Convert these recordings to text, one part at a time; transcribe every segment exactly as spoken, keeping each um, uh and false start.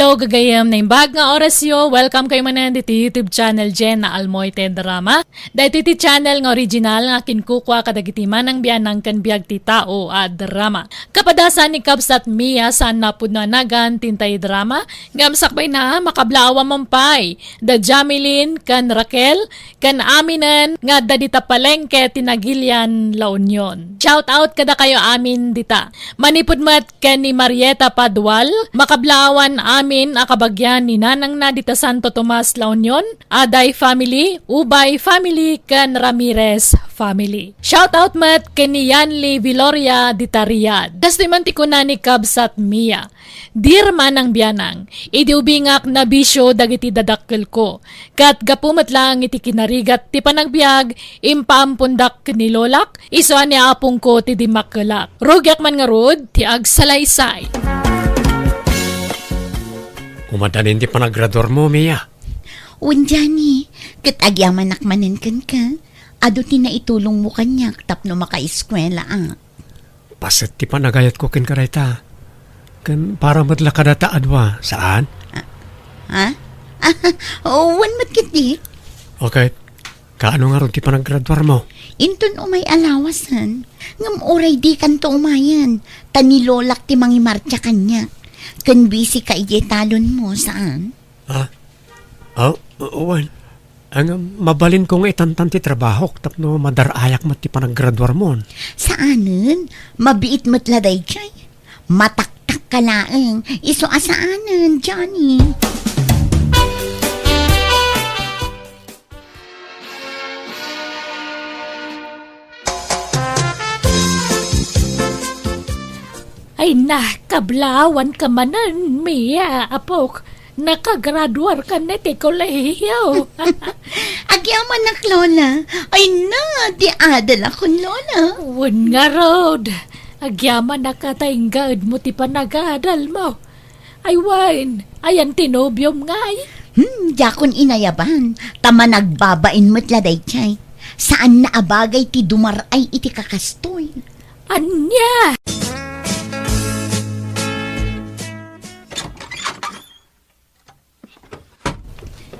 Hello, gagayem, naimbag nga orasyo. Welcome kayo manen diti YouTube channel Jenna Almoite Drama. Daytoy ti channel nga original nga kinkukua kadagiti manang bianang ken biag ti tao a drama. Kapadasan ni Kabsat Mia saan napudno a nagan ti intay drama, ngem sakbayna, makablaawan man pay da Jameline ken Raquel ken aminen nga adda dita palengke ti Nagilian, La Union. Shout out kadakayo amin dita. Manipud met ken ni Marieta Padual, makablaawan amin a kabagian ni nanangna dita Santo Tomas, La Union, Aday family, Ubay family, ken Ramirez family. Shout out met ken ni Yanli Viloria dita Riyadh. Kastoy man ti kuna ni Kabsat Mia, "Dear manang bianang, idi ubingak nabisio dagiti dadakkelko, ket gapu met laeng iti kinarigat ti panagbiag, impaampondak ken ni lolak, isu a ni apongko ti dimmakkelak. Rugiak man ngarud ti agsalaysay." Umadanin ti panagraduarmo, Mia? Wen, Johnny, ket agyamanak manen kenka. Adu ti naitulongmo kaniak tapno makaeskuelaak. Paset ti panagayatko kenka dayta. Ken para met la kadata a dua, saan? Ah, ha? Wen met ketdi. Okay. Kaano ngarud ti panagraduarmo? Inton umay a lawasen, ngem uray dikanto umayen, ta ni lolak ti mangimartia kaniak. Ken bisika idiay talonmo, saan? Ha? Oh, wen. Ang mabalinko nga itantan ti trabahok tapno madar-ayak met ti panagraduarmon. Saanen, mabiit met la daydiay. Mataktak ka laeng. Isu a saanen, Johnny. Ay na, kablaawan ka manen, Mia, apok. Nakagraduar ka na ti kolehiyo. Agyamanak, Lola. Ay na, ti adalakon, Lola. Wen ngarud. Agyamanak a ta inggaedmo ti panagadalmo. Ay wen, ayan ti nobiom ngay? Hmm, diakon inayaban. Ta managbabain met la daydiay. Saanna a bagay ti dumar-ay iti kakastoy. Ania?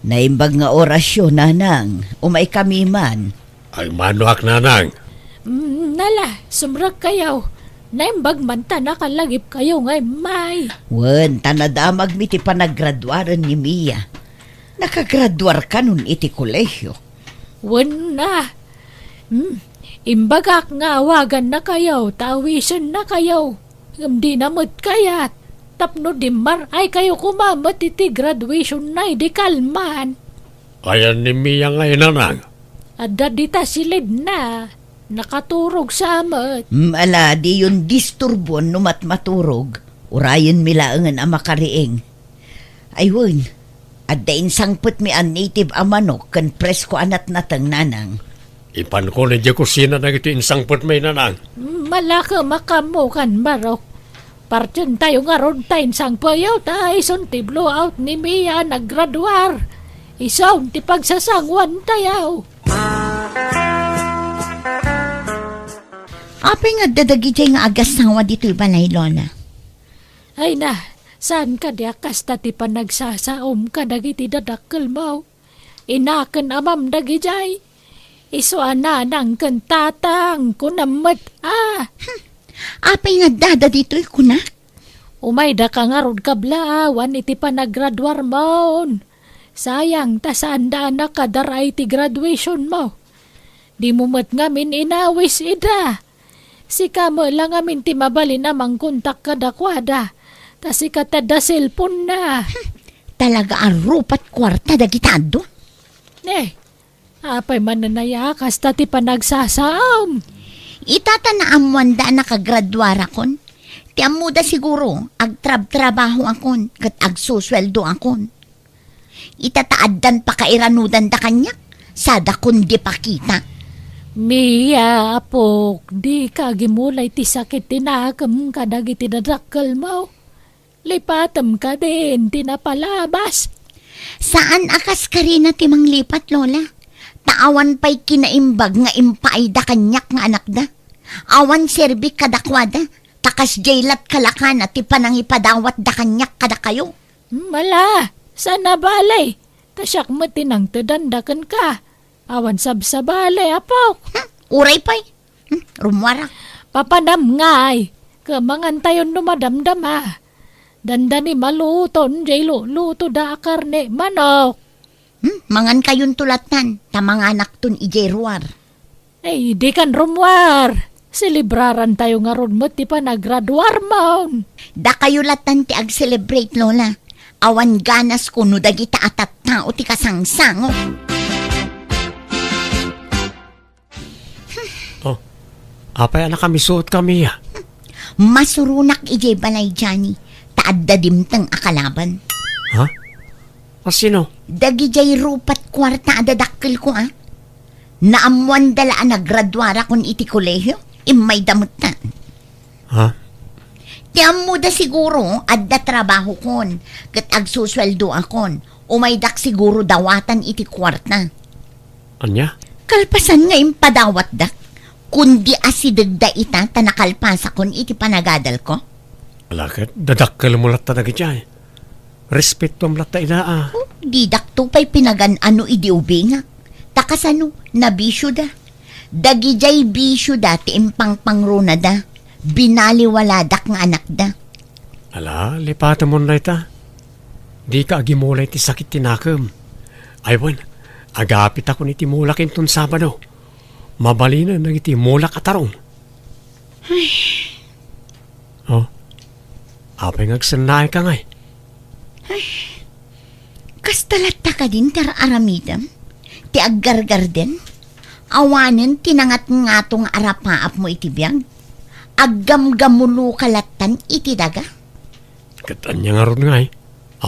Naimbag nga orasyo, nanang. Umaykami man. Ay, manoak, nanang. Mm, nala, sumrekkayo. Naimbag man ta nakalagipkayo nga immay. Wen, ta nadamagmi ti panagraduaren ni Mia. Nakagraduar kanon iti kolehiyo. Wen na. Hmm, imbagak nga awagannakayo, ta awisennakayo. Ngem dina met kayat, tapno dimmaraykayo koma met iti graduationna idi kalman. Ayan ni Mia ngay, nanang? Adda dita silidna. Nakaturog sa met. Mm, ala, diyon disturbon no matmaturog. Urayenmi laengen a makariing. Ay wen, adda insangpetmi a native a manok ken presko a natnateng, nanang. Ipanko idiay kusina dagiti insangpetmi, nanang. Malakem a kammo kan barok. Partentayo ngarud ta insangpeyo ta isun ti blowout ni Mia a naggraduar. Isun ti pagsasanguantayo. Apay nga adda dagidiay nga agassawa ditoy balay, Lola? Ay na, saan kadi a kasta ti panagsasaom kadagiti dadakkelmo? Inaken amam dagidiay. Isu a nanang ken tatang, kunam met a. Hmm. Apay nga addada ditoy kunak? Umaydaka ngarud kablaawan iti panagraduarmon. Sayang ta saanda a nakadar-ay ti graduationmo. Dimo met ngamin inawis ida. Sika met la ngamin ti mabalin a mangkontak kadakuada. Ta sika ti adda cellphone-na. Hmm, talaga a rupat kuarta dagita adu. Eh, apay manen aya kasta ti panagsasaom? Ita ta naammoanda a nakagraduarakon. Ti ammoda siguro, agtrabtrabahoakon ket agsusueldoakon. Ita ta addan pakairanudanda kaniak, sadakon di pakita. Mia, apok, dika agimulay ti sakit ti nakem kadagiti dadakkelmo. Lipatem kadin ti napalabas. Saan a kas karina ti manglipat, Lola. Ta awan pay kinaimbag nga impaayda kaniak nga anakda. Awan serbik kadakuada, ta kasdiay lat kalakana ti panangipadawatda kaniak kadakayo. Hmm, ala, saan a bale. Ta siak met ti nangtedanda kenka. Awan sabsabali, apok. Hmm, uray pay. Hmm, rummuarak. Papanam ngay, ket mangantayon no madamdama. Dandani maluton jay lulutoda a karne manok. Hmm, mangankayonto lattan, ta manganakton idiay ruar. Ay, dikan rummuar. Selebrarantayo ngarud met ti panagraduarmon. Dakayo lattan ti ag-celebrate, Lola. Awan ganasko no dagita a tattao ti kasangsango. Oh, apay a nakamisuot kami, a? Masuronak idiay balay, Johnny, ta adda dimteng a kalaban. Ha? Asino? Dagidiay rupat kuarta a dadakkelko, a. Naammoanda la a nagraduarakon iti kolehio, immayda metten. Ha? Ti ammoda siguro, adda trabahokon, ket agsusueldoakon. Umaydak siguro dawatan iti kuarta. Ania? Kalpasan nga impadawatdak, kundi asidegda ita ta nakalpasakon iti panagadalko. Ala ket, dadakkelmo latta dagidiay. Respetuam latta ida a. Oh, didakto pay pinagan-ano idi ubingak. Ta kasano, nabisioda. Dagidiay bisioda ti impangpangrunada. Binaliwaladak nga anakda. Ala, lipatemon dayta. Dika agimulay ti sakit ti nakem. Ay wen, agapitakon iti mulak inton Sabado. Mabalinen dagiti mulak a tarong. Ay. Oh, apay nga agsennaayka ngay? Kasta latta kadin ti ar-aramidem? Ti aggargarden? Awanen ti nangatngato nga arapaapmo iti biag? Aggamgamuloka lattan iti daga? Ket ania ngarud ngay?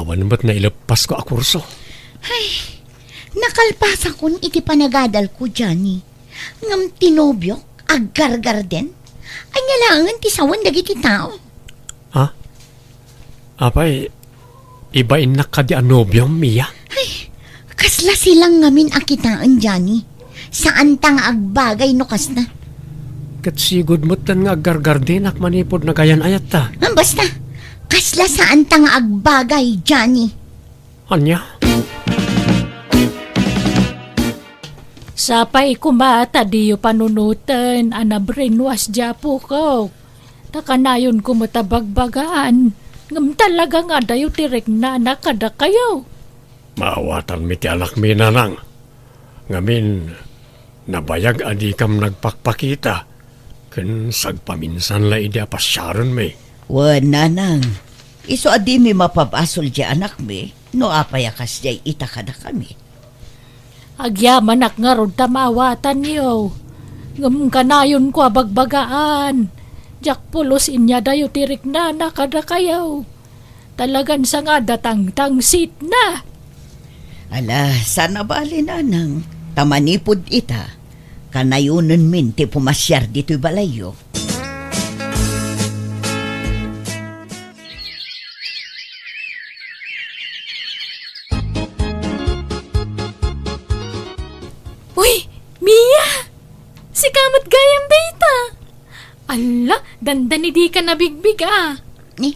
Awan met naileppasko a kurso. Ay, nakalpasakon iti panagadalko, Johnny. Ngem ti nobiok, aggargarden? Ania laengen ti sawen dagiti tao? Ha? Apay, ibainnak kadi a nobiom, Mia? Ay, kasla silang ngamin a kitaen, Johnny. Saanta nga agbagay no kasna. Ket sigud metten nga aggargardenak manipud nagayan-ayatta. Ah, basta, kasla saanta nga agbagay, Johnny. Ania? Sapay koma ta diyo panunoten a na-brainwash di apokok. Ta kanayonko met a bagbagaan, ngem talaga nga adayo ti riknana kadakayo. Maawatanmi ti anakmi, nanang. Ngamin, nabayag a dikam nagpakpakita, ken sagpaminsan la idi a pasiarenmi. Wen, nanang, isu a dimi mapabasol di anakmi, no apay a kasdiay ita kadakami. Agyamanak ngarud ta maawatanyo. Ngem kanayonko a bagbagaan, diak pulos inyadayo ti riknana kadakayo. Talagan sangada tangtangsitna. Ala, saan a bale, nanang, ta manipud ita, kanayonenmin ti pumasiar ditoy balayyo. Uy, Mia! Sika met gayam dayta! Alla, dandani dika nabigbig a. Ni,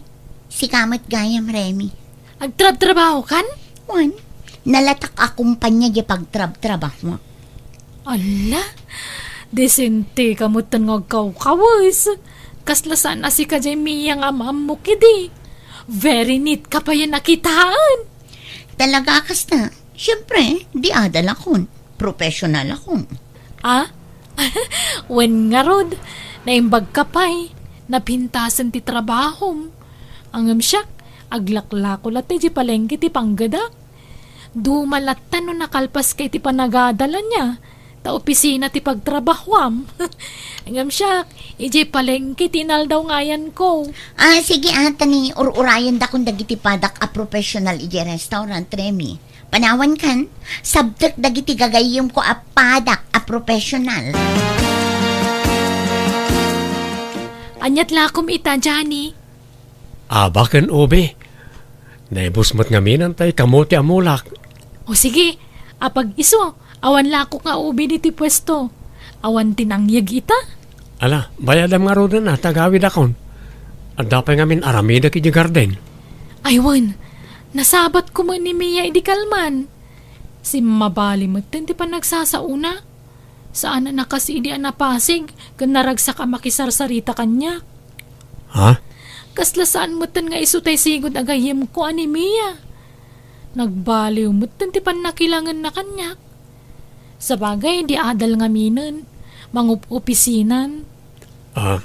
sika met gayam, Remy. Agtrabtrabahokan? Wen, nalatak a kumpanya di pagtrabtrabahoak. Alla, disente ka metten nga agkawkawes. Kasla saan a sika jay Mia nga am-ammok idi. Very neat ka payen a kitaen. Talaga a kasta. Siempre, di adal akon. Professional akon. Ah? Wen ngarud, naimbag ka pay. Napintasen ti trabahom. Ngem siak, aglaklako latta idiay palengke ti panggedak. Duma latta no nakalpaska iti panagadal ania, ta opisina ti pagtrabahoam. Ngem siak, idiay palengke ti inaldaw nga ayanko. Ah, sige, ah, ta ni ur-urayendakon dagiti padak a professional idiay restaurant, Remy. Panawankan, sabtek dagiti gagayyemko a padak a professional. Aniat lakom ita, Johnny? Aba ken Obe. Naibus met ngamin tay kamote a mulak. O sige, apag-isu, awan lakok nga ubi ditoy puesto. Awan ti nangyeg ita? Ala, bayadam ngaruden a, ta agawidakon. Adda pay ngamin aramidek idiay garden. Ay wen, Nasabatko met ni Mia idi kalman. Simmabali metten ti panagsasaona. Saan a kas idi a napasig ken naragsak a makisarsarita kaniak. Ha? Kasla saan metten nga isu tay sigud a gayyemko a ni Mia. Nagbaliw metten ti pannakilangenna kaniak. Sabagay, di adal ngaminen, mangup-opisinan. Ah,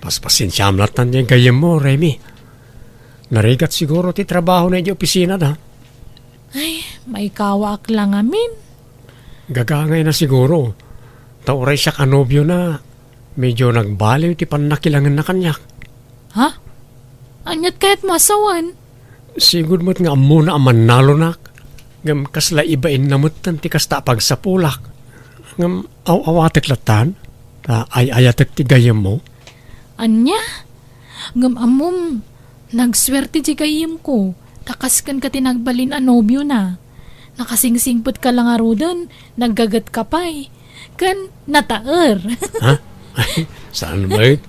paspasensiam lattan ti gayyemmo, Remi. Narigat siguro ti trabaho na idiay opisina da. Ay, maikawaak la ngamin. Gagangayna siguro. Ta uray siak a nobiona, medyo nagbaliw ti pannakilangenna kaniak. Ha? Aniat kayatmo a sawen? Sigud met nga ammona a mannalonak. Ngem kasla ibainna metten ti kasta a pagsapulak. Ngem aw-awatek lattan, ta ay-ayatek ti gayyemmo. Ania? Ngem ammom, nagsuerte ti gayyemko, ta kas kenka ti nagbalin a nobiona. Nakasingsingpetka la ngaruden, naggagetka pay, ken nataer. Ha? Saan met?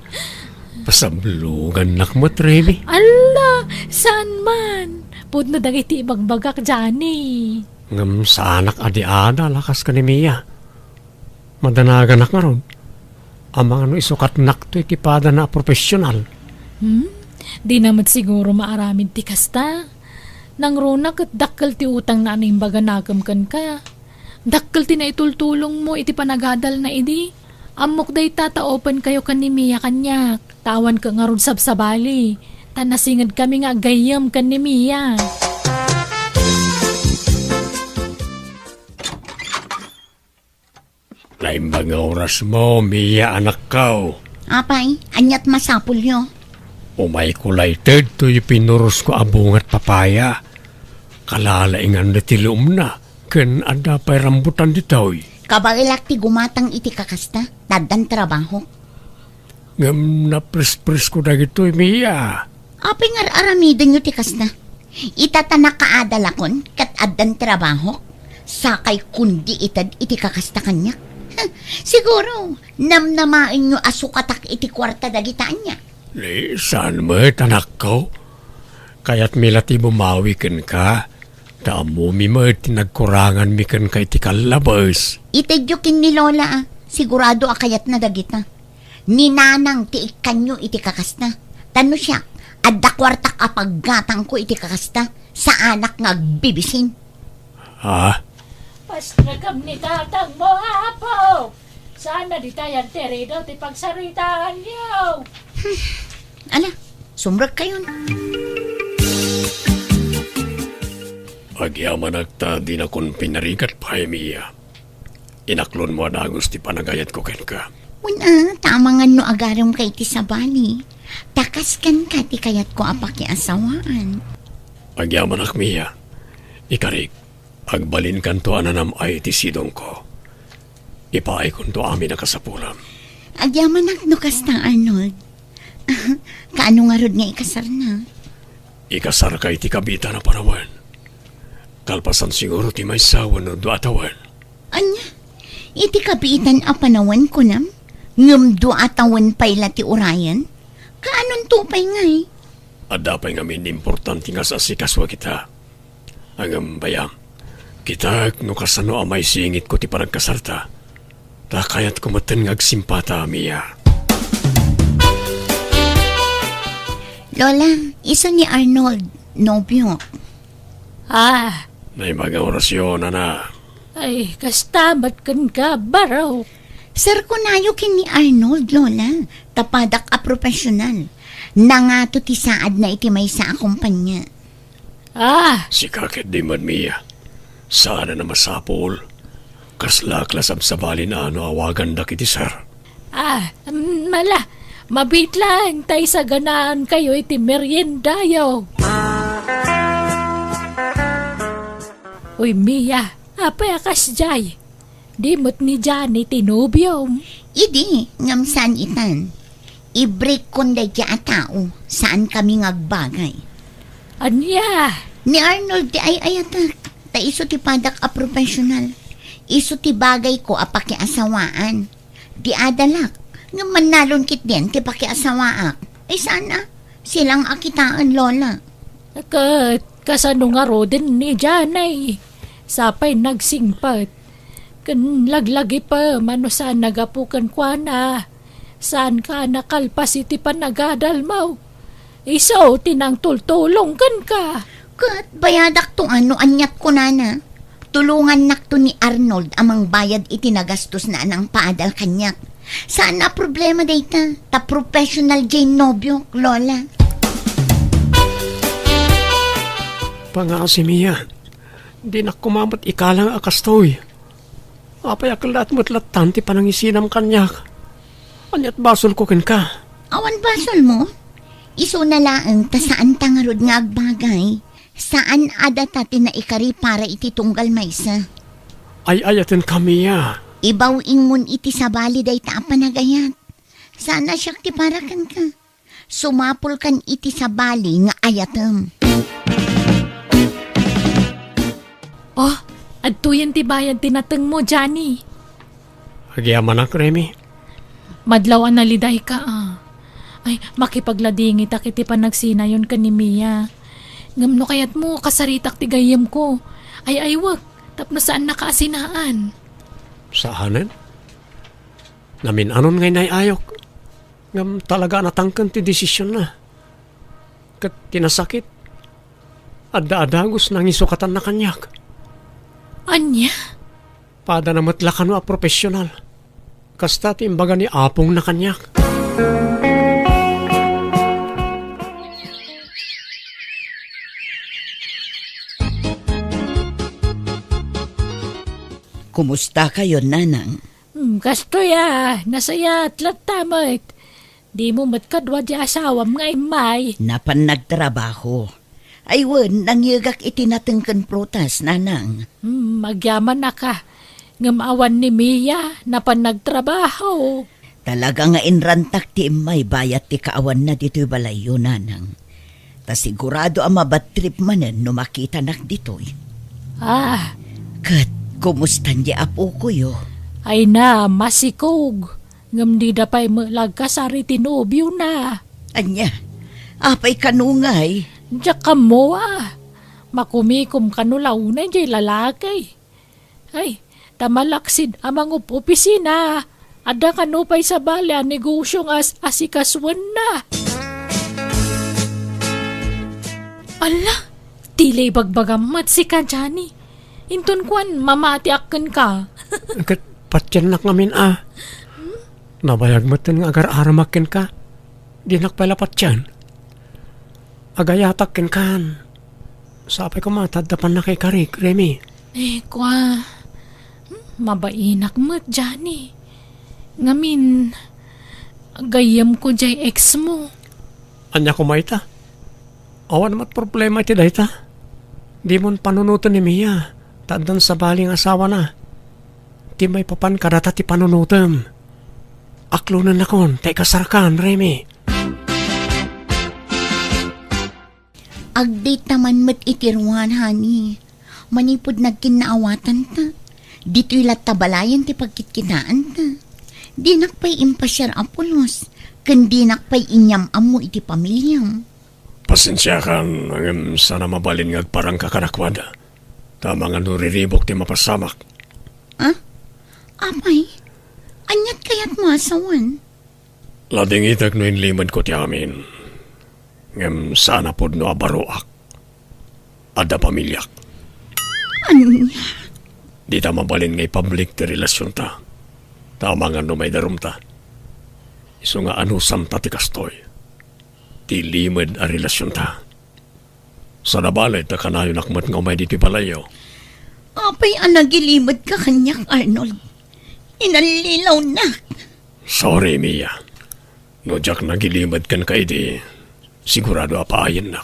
Pasablogannak met, Remi. Alla, saan man? Pudno dagiti ibagbagak, Johnny. Ngem saanak a di adal a kas ken ni Mia. Madanaganak ngarud. Amangan no isukatnak to iti padana a profesional. Hmm? Dina met siguro maaramid ti kasta. Nangruna ket dakkel ti utangna a naimbaganakem kenka. Dakkel ti naitultulongmo iti panagadalna idi. Ammok dayta ta open kayo ken ni Mia kaniak. Ta awan ket ngarud sabsabali. Ta nasingedkami nga aggayyem ken ni Mia. Naimbag nga orasmo, Mia, anakko. Apay, aniat masapulyo? Umayko layted toy pinurosko a bungat papaya. Kalalaingan ti luomna, ken adda pay rambutan ditoy. Kabaelak ti gumatang iti kakasta, ta addan trabahok. Ngem naprespresko dagitoy, Mia. Apay nga ar-aramidenyo ti kasta? Ita ta nakaadalakon ket addan trabahok, sakay kundi ited iti kakasta kaniak. Siguro, namnamaenyo a sukatak iti kuarta dagita ania? Ni, saan met, anakko? Kayatmi la ti bumawi kenka, ta ammomi met ti nagkuranganmi kenka iti kallabes. Itedyo ken ni Lola, a. Sigurado a kayatna dagita. Ni Nanang ti ikkanyo iti kakasta. Ta no siak, adda kuartak a paggatangko iti kakasta, saanak nga agbibisin. Ha? Pasnekam ni tatangmo, Apo! Saan na dita yan ti rido ti pagsaritaanyo? Ala, sumrekkayon. Agyamanak ta dinakon pinarigat pay, Mia. Inaklonmo a dagus ti panagayatko kenka. Wen a, ta amangan no agaremka iti sabali. Ta kas kenka ti kayatko a pakiasawaan. Agyamanak, Mia. Ikarik, agbalinkanto a nanam-ay iti sidongko. Ipaaykonto amin a kasapulam. Agyamanak no kasta, Arnold. Kaano ngarud nga ikasarna? Ikasarka iti kabiitan a panawen. Kalpasan siguro ti maysa wenno dua a tawen. Ania? Iti kabiitan a panawen, kunam? Ngem dua a tawen pay la ti urayen? Kaanonto pay ngay? Adda pay ngamin importante nga as-asikaso a kita. Ngem bayam, kitaek no kasano a maisingitko ti panagkasarta. Ta kayatko metten nga agsimpata, Mia. Lola, isu ni Arnold, nobiok. Ah. Naimbag nga orasyon, ana. Ay, kasta met kenka, barok. Serkonayo ken ni Arnold, Lola. Ta padak a profesional. Nangato ti saadna iti maysa a kompania. Ah! Sika ketdi met, Mia. Saan a masapul. Kaslaak la sabsabalin a no awagandak iti sir. Ah, mm, ala, mabiit laeng ta isaganaan kayo iti meriendayo. Uy, Mia, apay a kasdiay? Di met ni Johnny ti nobiom? Idi, ngem saan itan. I-break-kon daydiay a tao, saankami nga agbagay. Ania? Ni Arnold ti ay-ayatek, ta isu ti padak a profesional. Isu ti bagayko a pakiasawaan. Di adalak, ngem mannalon ketdin ti pakiasawaak. Ay, saan a? Silang a kitaen, Lola. Ket, Kasano ngaruden ni Janay? Sapay nagsingpet. Ken laglagipem no saan nagapu kenkuana. Saanka a nakalpas iti panagadalmo. Isu ti nangtultulong kenka. Ket bayadakto no aniat kunana. Tulongannakto ni Arnold a mangbayad iti nagastosna a nangpaadal kaniak. Saan a problema dayta, ta professional diay nobiok, Lola. Pangaasi, Mia. Dinak koma met ikalang a kastoy. Apay a kellaat met lattan ti panangisinam kaniak? Ania't basolko kenka? Awan basolmo? Isuna laeng ta saanta ngarud nga agbagay. Saan a data ti naikari para iti tunggal maysa. Ay-ayatenka, Mia. Ibaw-ingmon iti sabali dayta a panagayat. Saan a siak ti para kenka. Sumapulkan iti sabali nga ayatem. Oh, adtoyen ti bayad ti natengmo, Johnny. Agyamanak, Remy. Madlaw a nalidayka, ah. Ay, makipagladingitak iti panagsinayon ken ni Mia. Ngem no kayatmo, kasaritak ti gayyemko. Ay-aywek, tapno saannaka a sinaan. Saanen? Namin-anon nga inay-ayok. Ngem talaga a natangken ti desisionna. Ket ti nasakit, adda a dagus nangisungatanna kaniak. Ania? Padana met la kano a profesional. Kasta ti imbaga ni apongna kaniak. Kumusta kayo, Nanang? Hmm, kastoy a, nasayaat latta met. Dimo met kadua ti asawam nga immay. Napan nagtrabaho. Ay wen, nangyegak iti nateng ken prutas, Nanang. Hmm, agyamanak a. Ngem awan ni Mia, napan nagtrabaho. Talaga nga inrantak ti immay bayat ti kaawanna ditoy balayyo, Nanang. Ta sigurado a mabad trip manen no makitanak ditoy. Ah. Ket, kumustan di apokoyo? Ay na, masikog. Ngem dida pay met la agkasar iti nobiona. Ania? Apay kano ngay? Diak ammo a. Makumikom kano la unay diay lalaki. Ay, ta malaksid a mangup-opisina. Adda kano pay sabali a negosio nga as-, asikasuenna. Ala, tila ibagbagam met sika, Johnny. Inton kuan, mamatiak kenka. Ket patiennak ngamin a. Nabayag metten nga agar-aramak kenka. Dinak pay la patien. Agayatak kenkan. Sapay koma ta adda pannakaikarik, Remy. Eh, kua, hmm, mabainak met, Johnny. Ngamin, gayyemko diay ex mo. Ania koma ita? Awan met problema iti dayta. Dimon panunoten ni Mia, ta addan sabali nga asawana. Ti maipapan kadata ti panunotem. Aklonennakon, ta ikasarkan, Remy. Agdayta man met iti ruar, honey. Manipud nagkinnaawatanta, ditoy latta balayen ti pagkitkitaanta. Dinak pay impasiar a pulos, ken dinak pay inyam-ammo iti pamiliam. Pasensiakan, ngem saan a mabalin nga agparangka kadakuada. Ta amangan no riribuk ti mapasamak. Ah? Apay? Aniat kayatmo a sawen? Ladingitek no inlimedko ti amin. Ngem saan a pudno a baroak. Adda pamiliak. Ania? Dita mabalin nga ipublic ti relasionta. Ta amangan no maidarumta. Isu nga anusamta ti kastoy. Ti limed a relasionta. Sada balay ta kanayonak met nga umay ditoy balayyo. Apay a nagilimedka kaniak, Arnold? Inallilawnak. Sorry, Mia. No diak nagilimed kenka idi, sigurado a paayennak.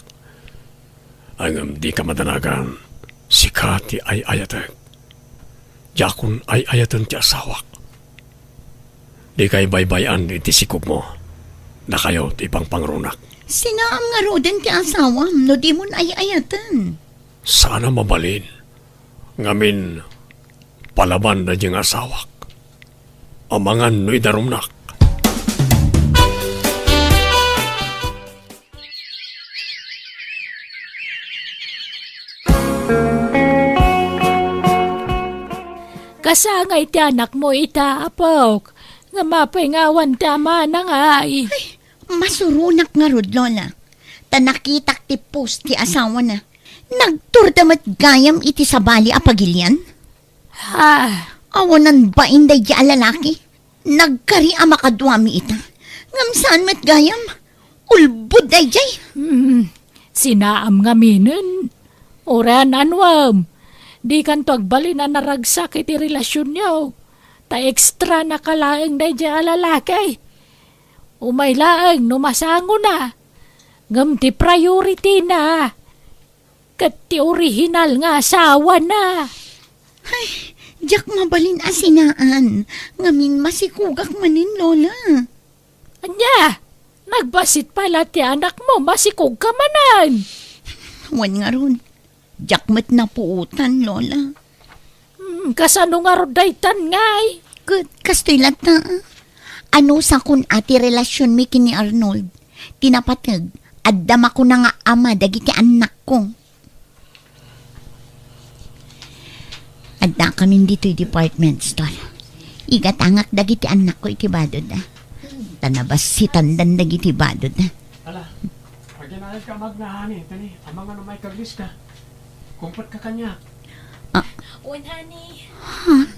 Ngem dika madanagan, sika ti ay-ayatek. Diakon ay-ayaten ti asawak. Dikay baybay-an iti sikogmo. Dakayo ti pangpangrunak. Sinaam ngaruden ti asawam no dimon ay-ayaten? Saan a mabalin. Ngamin, palaban daydi nga asawak. Amangan no idarumnak. Asa ngay ti anakmo ita, apok? Ngem apay nga awan ti amana ngay? Ay, masuronak ngarud, Lola. Ta nakitak ti post ti asawana. Nagturda met gayam iti sabali a pagilian. Ha? Awanan bain daydi a lalaki. Nagkari a makaduami ita. Ngem saan met gayam? Ulbod daydiay. Hmm, sinaam ngaminen. Uray anuem, dikanto agbalin a naragsak iti relasionyo. Ta extra na ka laeng daydiay a lalaki. Umay laeng no masangona. Ngem ti priority na, ket ti original nga asawana. Ay, diak mabalin a sinaan. Ngamin masikugak manen, Lola. Ania? Nagbassit pay la ti anakmo, masikugka manen. Wen ngarud, diak met napuotan, Lola. Hmm, kasano ngarud daytan ngay? Ket kastoy latta, ah. Anusakon a ti relasionmi ken ni Arnold? Ti napateg, adda makuna nga ama dagiti annakko. Addakamin ditoy department store. Igatangak dagiti annakko iti badod, ah. Ta nabassitandan dagiti badod, ah. Ala, aginayad ka, Magna, honey. Tani, amangan no maikaglis ka. Kumpet ka kaniak. Ah. Wen, honey. Ha?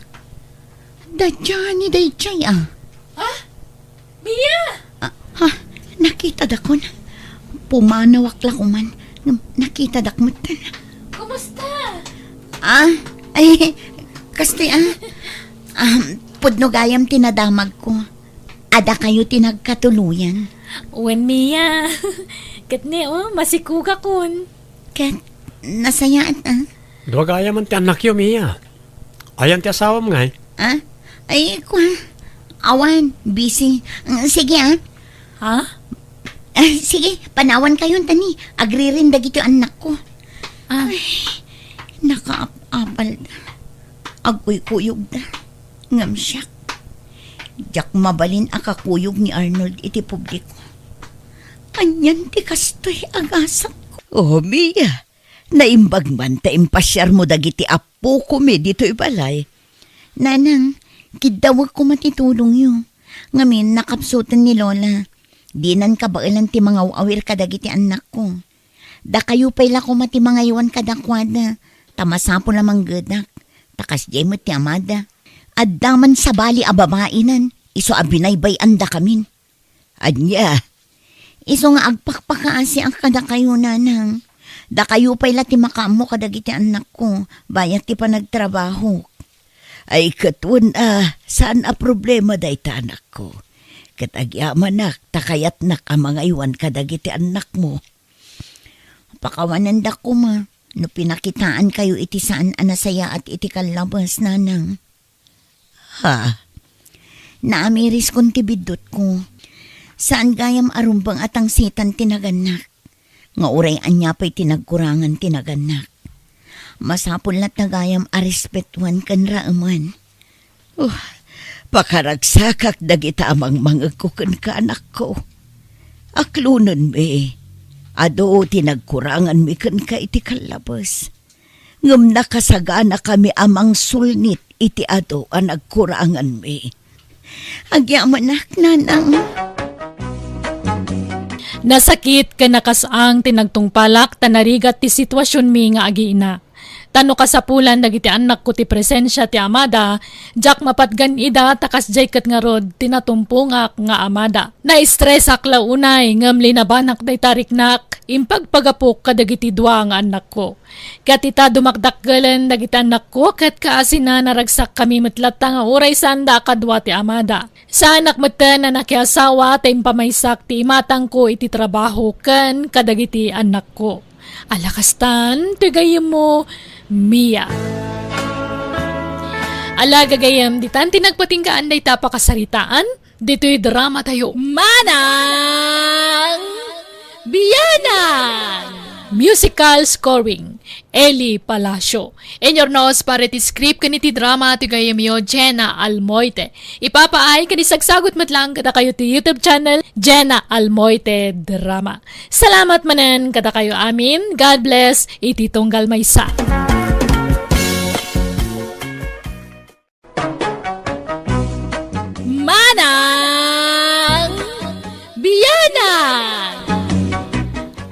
Da Johnny daydiay, ah. Ha? Mia! Ah, ha? Nakitada kon? Pumanawak la koman. Ngem nakitadak met. Kumusta? Ah, ay, kastoy, ah. Ah, pudno gayam ti nadamagko. Adda kayo ti nagkatuluyan. Wen, Mia. Ket ni, oh, masikugakon. Ket, nasayaat, ah. Dua gayam ti annakyo, Mia. Ayan ti asawam ngay? Ah? Ay, kua. Awan, busy. Mm, sige, ah. Ha? Ah, sige, panawan kayon, tani. Agririn dagiti annakko. Ah. Ay, nakaap-apal da. Agkuykuyog da. Ngem siak, diak mabalin a kakuyog ni Arnold iti publiko. Anian ti kastoy a gasatko? Oh, Mia, naimbag man ta impasiarmo dagiti appokomi ditoy balay. Nanang, kiddawek koma ti tulongyo. Ngamin, nakapsuten ni Lola. Dinan kabaelan ti mangaw-awir kadagiti annakko. Dakayo pay la koma ti mangaywan kadakuada, ta masapul a manggedak, ta kasdiay met ti amada. Adda man sabali a babainan, isu a binaybay-andakamin. Ania? Isu nga agpakpakaasiak kadakayo, Nanang. Dakayo pay la ti makaammo kadagiti annakko, bayat ti panagtrabahok. Ay, ket wen a, saan a problema dayta, anakko. Ket agyamanak, ta kayatnak a mangaywan kadagiti annakmo. Pakawanendak koma no pinakitaankayo iti saan a nasayaat iti kallabes, Nanang. Ha? Naamiriskon ti biddutko. Saan gayam a rumbeng a tangsitan ti nagannak. Nga uray ania pay ti nagkurangan ti nagannak. Masapul latta gayam a respetuan ken raemen. Uh, pakaragsakak dagita a mangmangegko kenka, anakko. Aklonenmi, adu ti nagkuranganmi kenka iti kallabes. Ngem nakasaganakami a mangsulnit iti adu a nagkuranganmi. Agyamanak, Nanang. Nasakit ken nakasang ti nagtungpalak ta narigat ti situasionmi nga agiina. Ta no kasapulan dagiti annakko ti presensia ti amada, diak mapatgan ida ta kasdiay ket ngarud ti natumpongak nga amada. Naistresak la unay ngem linabanak dayta riknak, impagpagapok kadagiti dua nga annakko. Ket ita dumakdakkelen dagiti annakko ket kaasina naragsakkami met latta nga uray saanda a kadua ti amada. Saanak metten a nakiasawa ta impamaysak ti imatangko iti trabaho ken kadagiti annakko. Ala kastan, ti gayyemmo, Mia. Ala gagayyem, ditan ti nagpatinggaan dayta a pakasaritaan, ditoy drama tayo. Manang Biyanan! Musical scoring, Eli Palacio. Inurnos para iti script ken iti drama ti gayyemyo, Jenna Almoite. Ipapaay ken isagsagut met laeng kadakayo ti YouTube channel, Jenna Almoite Drama. Salamat manen kadakayo amin. God bless iti tunggal maysa.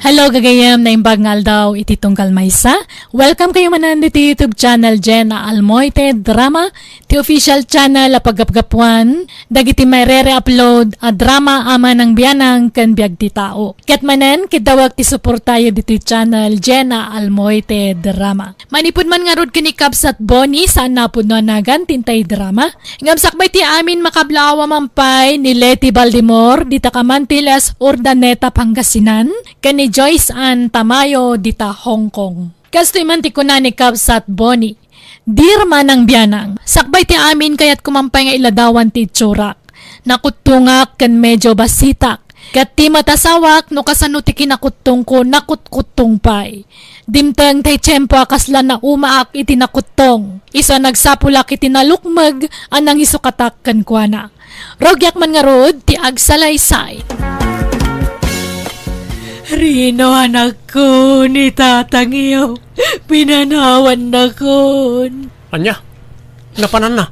Hello, gagayem, naimbag nga aldaw iti tunggal maysa. Welcome kayo manen diti YouTube channel Jenna Almoite Drama, ti official channel a paggapgapuan dagiti maire-re-upload a drama a manang bianang ken biag ti tao. Ket manen, kiddawek ti suportayo ditoy channel Jenna Almoite Drama. Manipud man ngarud ken ni Kabsat Bonnie, saan napudno a nagan ti intay drama. Ngem sakbay ti amin, makablaawa man pay ni Leti Baldimor, dita kaman ti Les Urdaneta, Pangasinan, ken ni Joyce Ann Tamayo, dita Hong Kong. Kastoy man ti kuna ni Kabsat Bonnie, "Dear manang bianang, sakbay ti amin, kayatko man pay nga iladawan ti itsurak. Nakuttongak ken medyo basitak. Ket ti met asawak, no kasano ti kinakuttongko, nakutkuttong pay. Dimteng tay tiempo a kasla naumaak iti nakuttong. Isu a nagsapulak iti nalukmeg a nangisukatak kenkuana. Rugiak man ngarud ti agsalaysay." Rino, anakko, ni tatangyo, pinanawannakon. Ania? Napananna?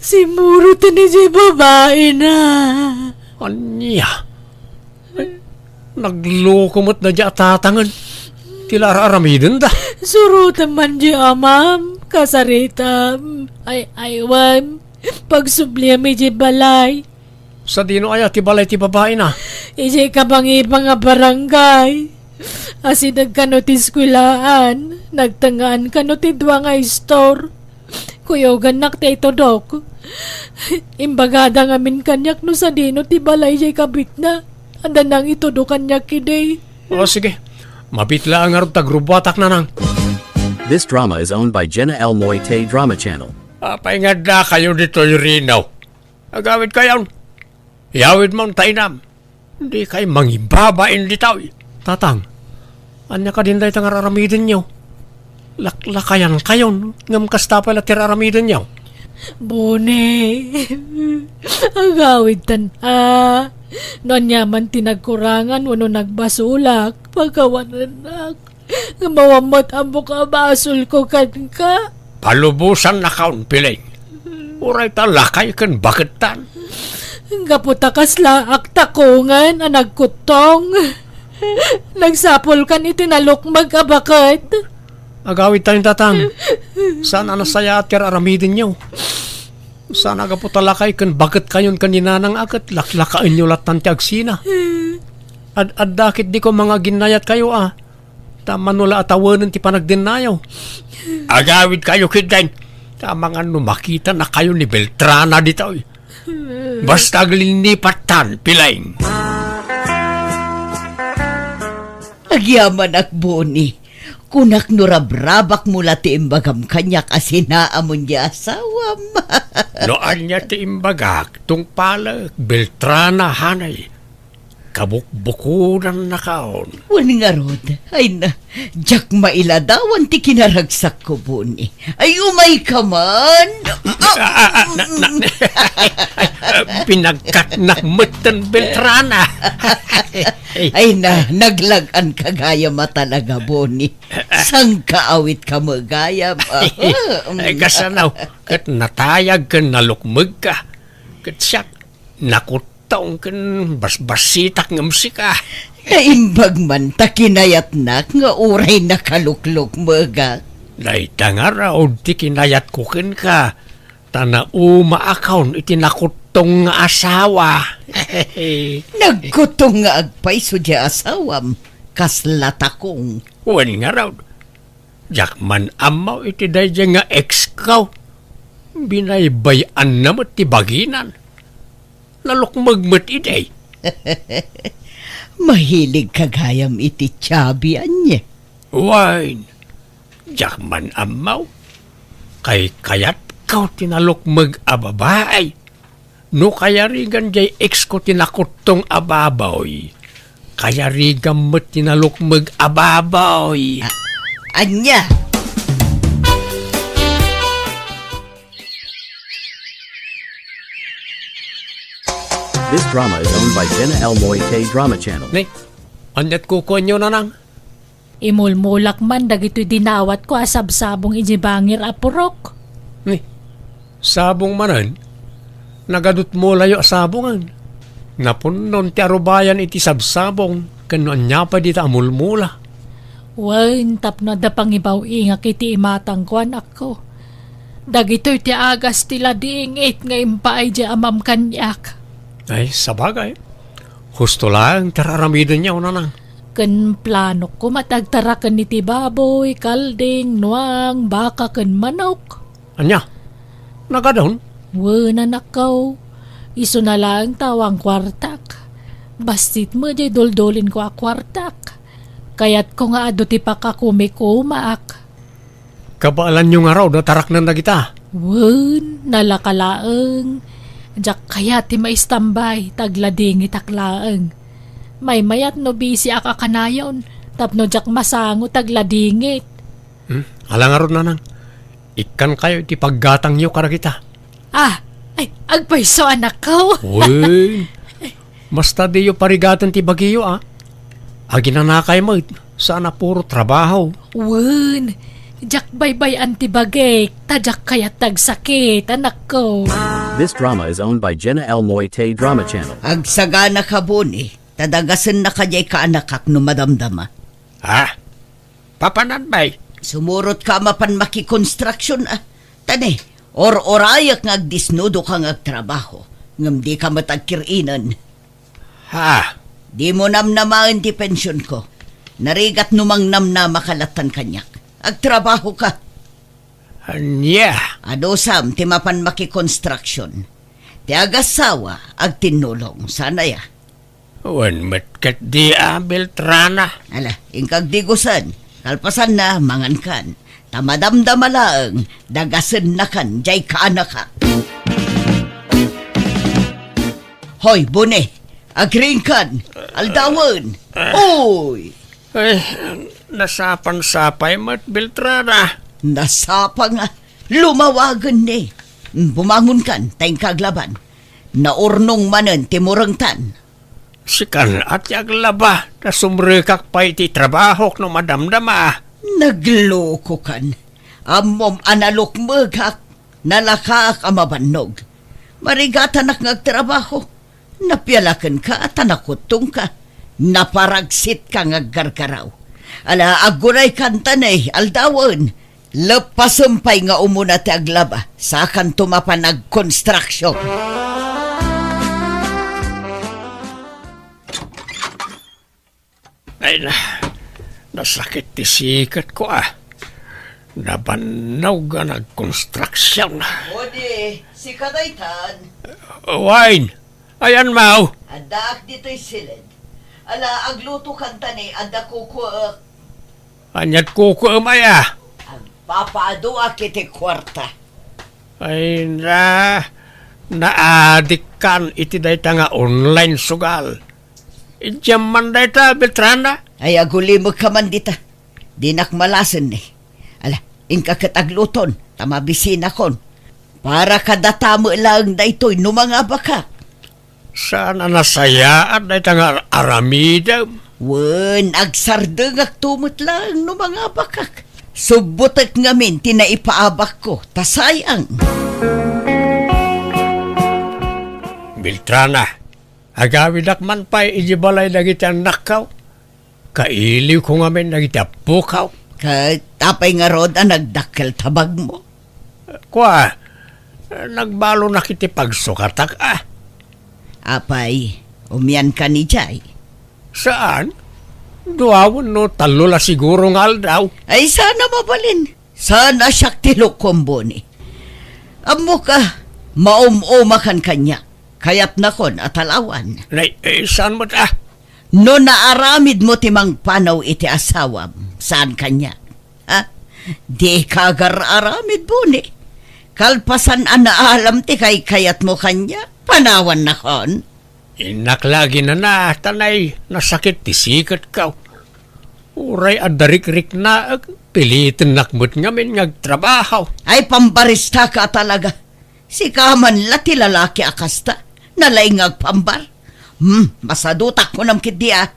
Simmuroten idiay babaina. Ania? Ay, nagloko met daydiay a tatangen. Ti la ar-aramidenda. Surotem man diay amam, kasaritam, ay-aywem, pagsubliam idiay balay. Sadino aya ti balay ti babaina? Idiay kabangibang a barangay. Asideg kano ti eskuelaan, nagtengngaan kano ti dua nga istor. Kuyogannak ti itudok. Imbagada ngamin kaniak no sadino ti balay diay kabitna. Adda nangitudo kaniak idi. O, sige. Mabiit laeng ngarud ta grubuatak, nanang. This drama is owned by Jenna L Moite Drama Channel. Apay nga addakayo ditoy, Rino? Agawidkayon. Yawidmon ta inam. Dikay mangibabain ditoy. Tatang, ania kadin dayta nga ar-aramidenyo? Laklakayankayon, ngem kasta pay la ti ar-aramidenyo. Boni, agawidtan a. No ania man ti nagkurangan wenno nagbasolak, pakawanennak. Ngem awan met ammok a basolko kenka. Palubosannakon, Piling. Uray ta lakay ken bakettan. Gapu ta kasla ak takongen a nagkuttong. Nagsapulkan iti nalukmeg a baket. Agawidtayon, tatang. Saan a nasayaat ti ar-aramidenyo. Saan a gapu ta lakay ken baketkayon ken ni nanang a ket laklakaenyo lattan ti agsina. Ad-adda ketdi koma nga aginnayatkayo a. Ta mano la a tawenen ti panagdennayo. Agawidkayo ketdin. Ta amangan no makitanakayo ni Beltrana ditoy. Basta aglinnipattan, Piling. Agyamanak, Boni. Kunak no rabrabakmo la ti imbagam kaniak a sinaamon ti asawam. No ania ti imbagak, tungpalek, Beltrana, hanay. Kabukbukodannakon. Wen ngarud, ay na, diak mailadawan ti kinaragsakko, Boni. Ay, umayka man. Ah, ah, ah, na, na, ay, ah, pinagkatnak metten, Beltrana. Ay na, naglag-anka gayam a talaga, Boni. Sangkaawit ka met gayam. Ay, kasano, ket natayag ken nalukmegka. Ket siak, nakut- tong ken basbasitak ngem sika. Naimbag man ta kinayatnak nga uray nakaluklukmegak. Dayta ngarud ti kinayatko kenka, ta naumaakon iti nakuttong nga asawa. Nagkuttong nga agpayso ti asawam, kasla takong. Wen ngarud, diak man ammo iti daydiay nga ex ko. Binaybay-anna met ti baginan. Nalukmeg met idi. Mahilig ka gayam iti Chubby, ania? Wen, diak man ammo. Kaykayatko ti nalukmeg a babai. No kayarigan diay ex ko ti nakuttong a baboy, kayarigam met ti nalukmeg a baboy. A-, ania? This drama is owned by Jenna L Moite Drama Channel. Ni, aniat kukuenyo, nanang? Imulmulak man dagitoy dinawatko a sabsabong idiay bangir a purok. Ni, sabong manen? Nagadutmolayo a sabongen. Napunnon ti arubayan iti sabsabong. Ken no ania pay dita a mulmula? Wen, tapno adda pangibaw-ingak iti imatangko, anakko. Dagitoy ti agas ti ladingit nga impaay di amam kaniak. Ay, sabagay. Husto laeng ti ar-aramidenyo, nanang. Ken planokko met agtaraken iti baboy, kalding, nuang, baka, ken manok. Ania? Nagadun? Wen, anakko. Isuna laeng ta awan kuartak. Bassit met diay duldulinko a kuartak. Kayatko nga adu ti pakakumikumaak. Kabaelanyo ngarud a taraknen dagita? Wen, nalaka laeng. Diak kayat ti maistambay, ta agladingitak laeng. Maymayat no bisiak a kanayon, tapno diak masango ta agladingit. Hmm? Ala ngarud, nanang. Ikkankayo iti paggatangyo kadagita. Ah, ay, agpayso, anakko. Wen, basta diyo parigaten ti bagiyo, a. Aginanakay met, saan a puro trabaho. Wen, diak baybay-an ti bagik, ta diak kayat ti agsakit, anakko. This drama is owned by Jenna L Moite Drama Channel. Agsagana ka, Boni, ta dagasenna kadiay kaanakak no madamdama. Ha? Papanan, bay? Sumurot ka mapan makikonstruksyon, a. Tani, or-orayek nga agdisnudo ka nga agtrabaho, ngem di ka met agkir-inen. Ha? Di mo namnamaen ti pension ko. Narigat no mangnamnama ka lattan kaniak. Agtrabaho ka. Ania? Adusam ti mapan makikonstruksyon. Ti agassawa, agtinnulong. Saan aya? Wen met ketdi a, Beltrana. Ala, inka agdigusen. Kalpasanna, mangankan. Ta madamdama laeng, dagasennakan diay kaanakak. Hoy, Boni, agriingkan, aldawen. Oy! Ay, nasapansapay met, Beltrana. Nasapa nga, lumawagen ni. Bumangonkan, ta inka aglaban. Naurnong manen ti murengtan. Sikan a ti aglaba, ta sumrekak pay iti trabahok no madamdama. Naglokokan. Ammom a nalukmegak, nalakaak a mabannog. Marigatanak nga agtrabaho. Napialakenka ta nakuttongka. Naparaksitka nga aggargaraw. Ala, aggunaykan ta ne, aldawen. Leppasem pay nga umuna ti aglaba, sakanto mapan agkonstruksyon. Ay na, nasakit ti siketko, a. Nabannog nga nagkonstruksyon. Odi, sika daytan. Wen, ayan, maw? Addaak ditoy siled. Ala, aglutokan ta ne, adda kukuek. Ania't kukuem aya? Agpapaaduak iti kuarta. Ay na, naadikkan iti dayta nga online sugal. Idiam man dayta, Beltrana? Ay, agulimekka man dita. Dinak malasen ni. Ala, inka ket agluton, ta mabisinakon. Para kadata met laeng daytoy no mangabakak. Saan a nasayaat dayta nga aramidem? Wen, agsardengakto met laeng no mangabakak. Subbotek ngamin ti naipaabakko, ta sayang. Beltrana, agawidak man pay idiay balay dagiti annakko. Kailiwko ngamin dagiti appokaw. Ket apay ngarud a nagdakkel ti abagmo? Kua, nagbalonak iti pagsukatak, a. Apay, umiankan idiay? Saan. Dua wenno tallo la siguro nga aldaw. Ay, saan a mabalin. Saan a siak ti lukom, Boni. Ammok a, maum-umakan kaniak. Kayatnakon a talawan. Nay, eh, saan met, a? No naaramidmo ti mangpanaw iti asawam, saan kaniak? Ha? Dika agar-aramid, Boni. Kalpasan a naalam ti kaykayatmo kaniak, panawannakon. Innak la aginana, ta nay, nasakit ti siketko. Uray adda rikriknaek, pilitennak met ngamin nga agtrabaho. Ay, pambaristaka a talaga. Sika man la ti lalaki a kasta, nalaing nga agpambar. Hmm, masadutak kunam ketdi a.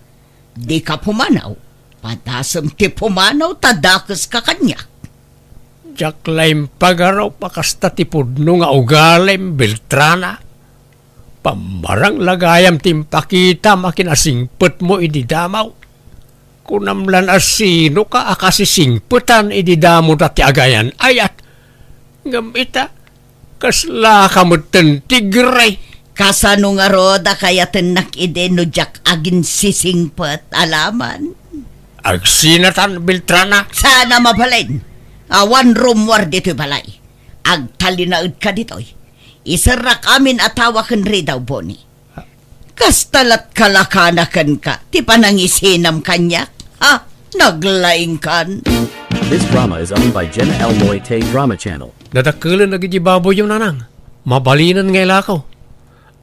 Dika pumanaw. Padasem ti pumanaw ta dakeska kaniak. Diak la impagarup a kasta ti pudno nga ugalim, Beltrana. Pammarang la gayam ti impakitam a kinasingpetmo idi damo. Kunam lan a sinoka a kasisingpetan idi damoda ti agayan-ayat. Ngem ita, kaslaka metten tigre. Kasano ngarud a kayatennak idi no diak aginsisingpet, alaman? Agsinatan, Beltrana. Saan a mabalin. Awan rummuar ditoy balay. Agtalinaedka ditoy. Iserrak amin a tawa ken ridaw, Boni. Kasta lat kalakana kenka ti panangisinam kaniak? Ha? Naglaingkan? This drama is owned by Jenna L. Moite Drama Channel. Dadakkelen dagiti baboyyo, nanang. Mabalinen nga ilako.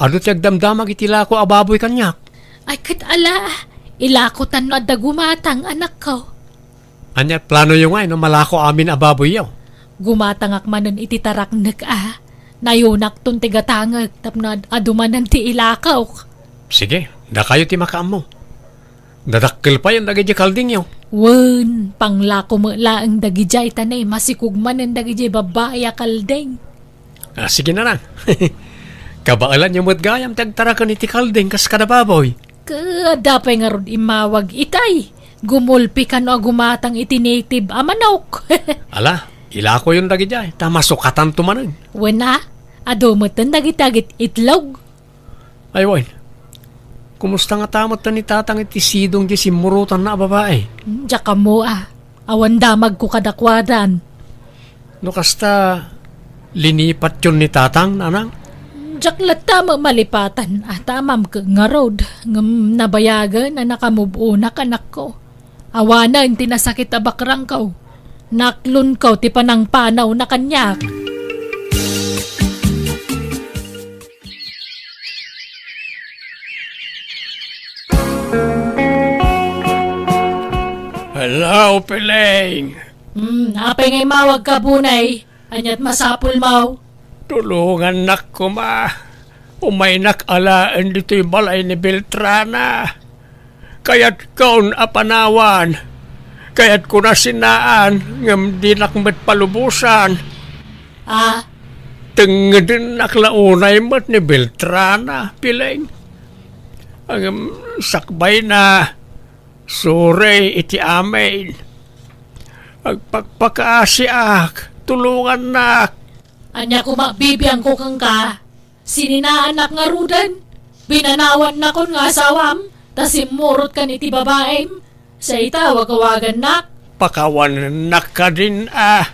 Adu ti agdamdamag iti lako a baboy kaniak. Ay, ket ala, ilakotan no adda gumatang, anakko. Ania planoyo ngay no malako amin a baboyyo? Gumatangak manen iti taraknek a. Nayonakton ti gatangek tapno ad-, adu manen ti ilakok. Sige, dakayo ti makaammo. Dadakkel payen dagiti kaldingyo. Wen, panglako met laeng dagidiay ta ne, masikog manen dagiti babbai a kalding. Ah, sige na lang. Kabaelanyo met gayam ti agtaraken iti kalding kas kada baboy. Ket adda pay ngarud immawag itay. Gumulpi kano a gumatang iti native a manok. Ala, ilakoyon dagidiay, ta masukatanto manen. Wen a, adu metten dagiti agit-, itlog. Ay, wen. Kumusta ngata metten ni Tatang iti sidong ti simmurotanna a babai? Diak ammo a. Awan damagko kadakuadan. No kasta, linipatyon ni Tatang, nanang? Diak latta malipatan a tamam ket ngarud, ngem nabayagen a nakamub-onak, anakko. Awanen ti nasakit a bakrangko. Naklonko ti panangpanawna kaniak. Hello, Piling. Hmm, apay nga immawagka, Bunay? Aniat masapulmo? Tulongannak koma. Umaynak alaen ditoy balay ni Beltrana. Kayatkon a panawan. Kayatkon a sinaan, ngem dinak met palubosan. Ah? Tengedennak la unay met ni Beltrana, Piling. Ngem sakbayna, sorry iti amin. Agpakpakaasiak, tulongannak. Ania koma bibiangko kenka? Sininaannak ngaruden? Binanawannakon nga asawam, ta simmurotkan iti babaim? Sa ita, wagawagannak? Pakawanennak kadin a.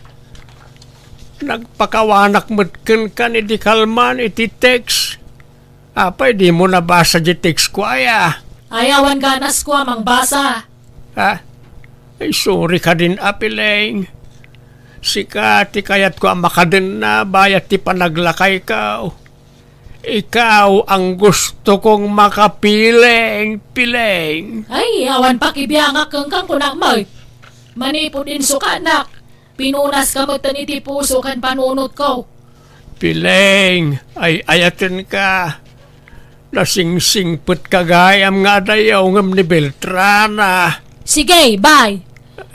Nagpakawanak met kenka ni di kalman iti text. Apay dimo nabasa di text ko aya? Ay, awan ganas ko a mangbasa. Ha? Ay, sorry kadin a, Piling. Sika ti kayatko a makadenna bayat ti panaglakayko. Ikaw ang gusto kong makapiling, Piling. Ay, awan pakibiangak kenka, kunak met. Manipud insukanak, pinunaska metten iti puso ken panunotko. Piling, ay-ayatenka. Nasingsingpetka gayam nga adayo ngem ni Beltrana. Sige, bye.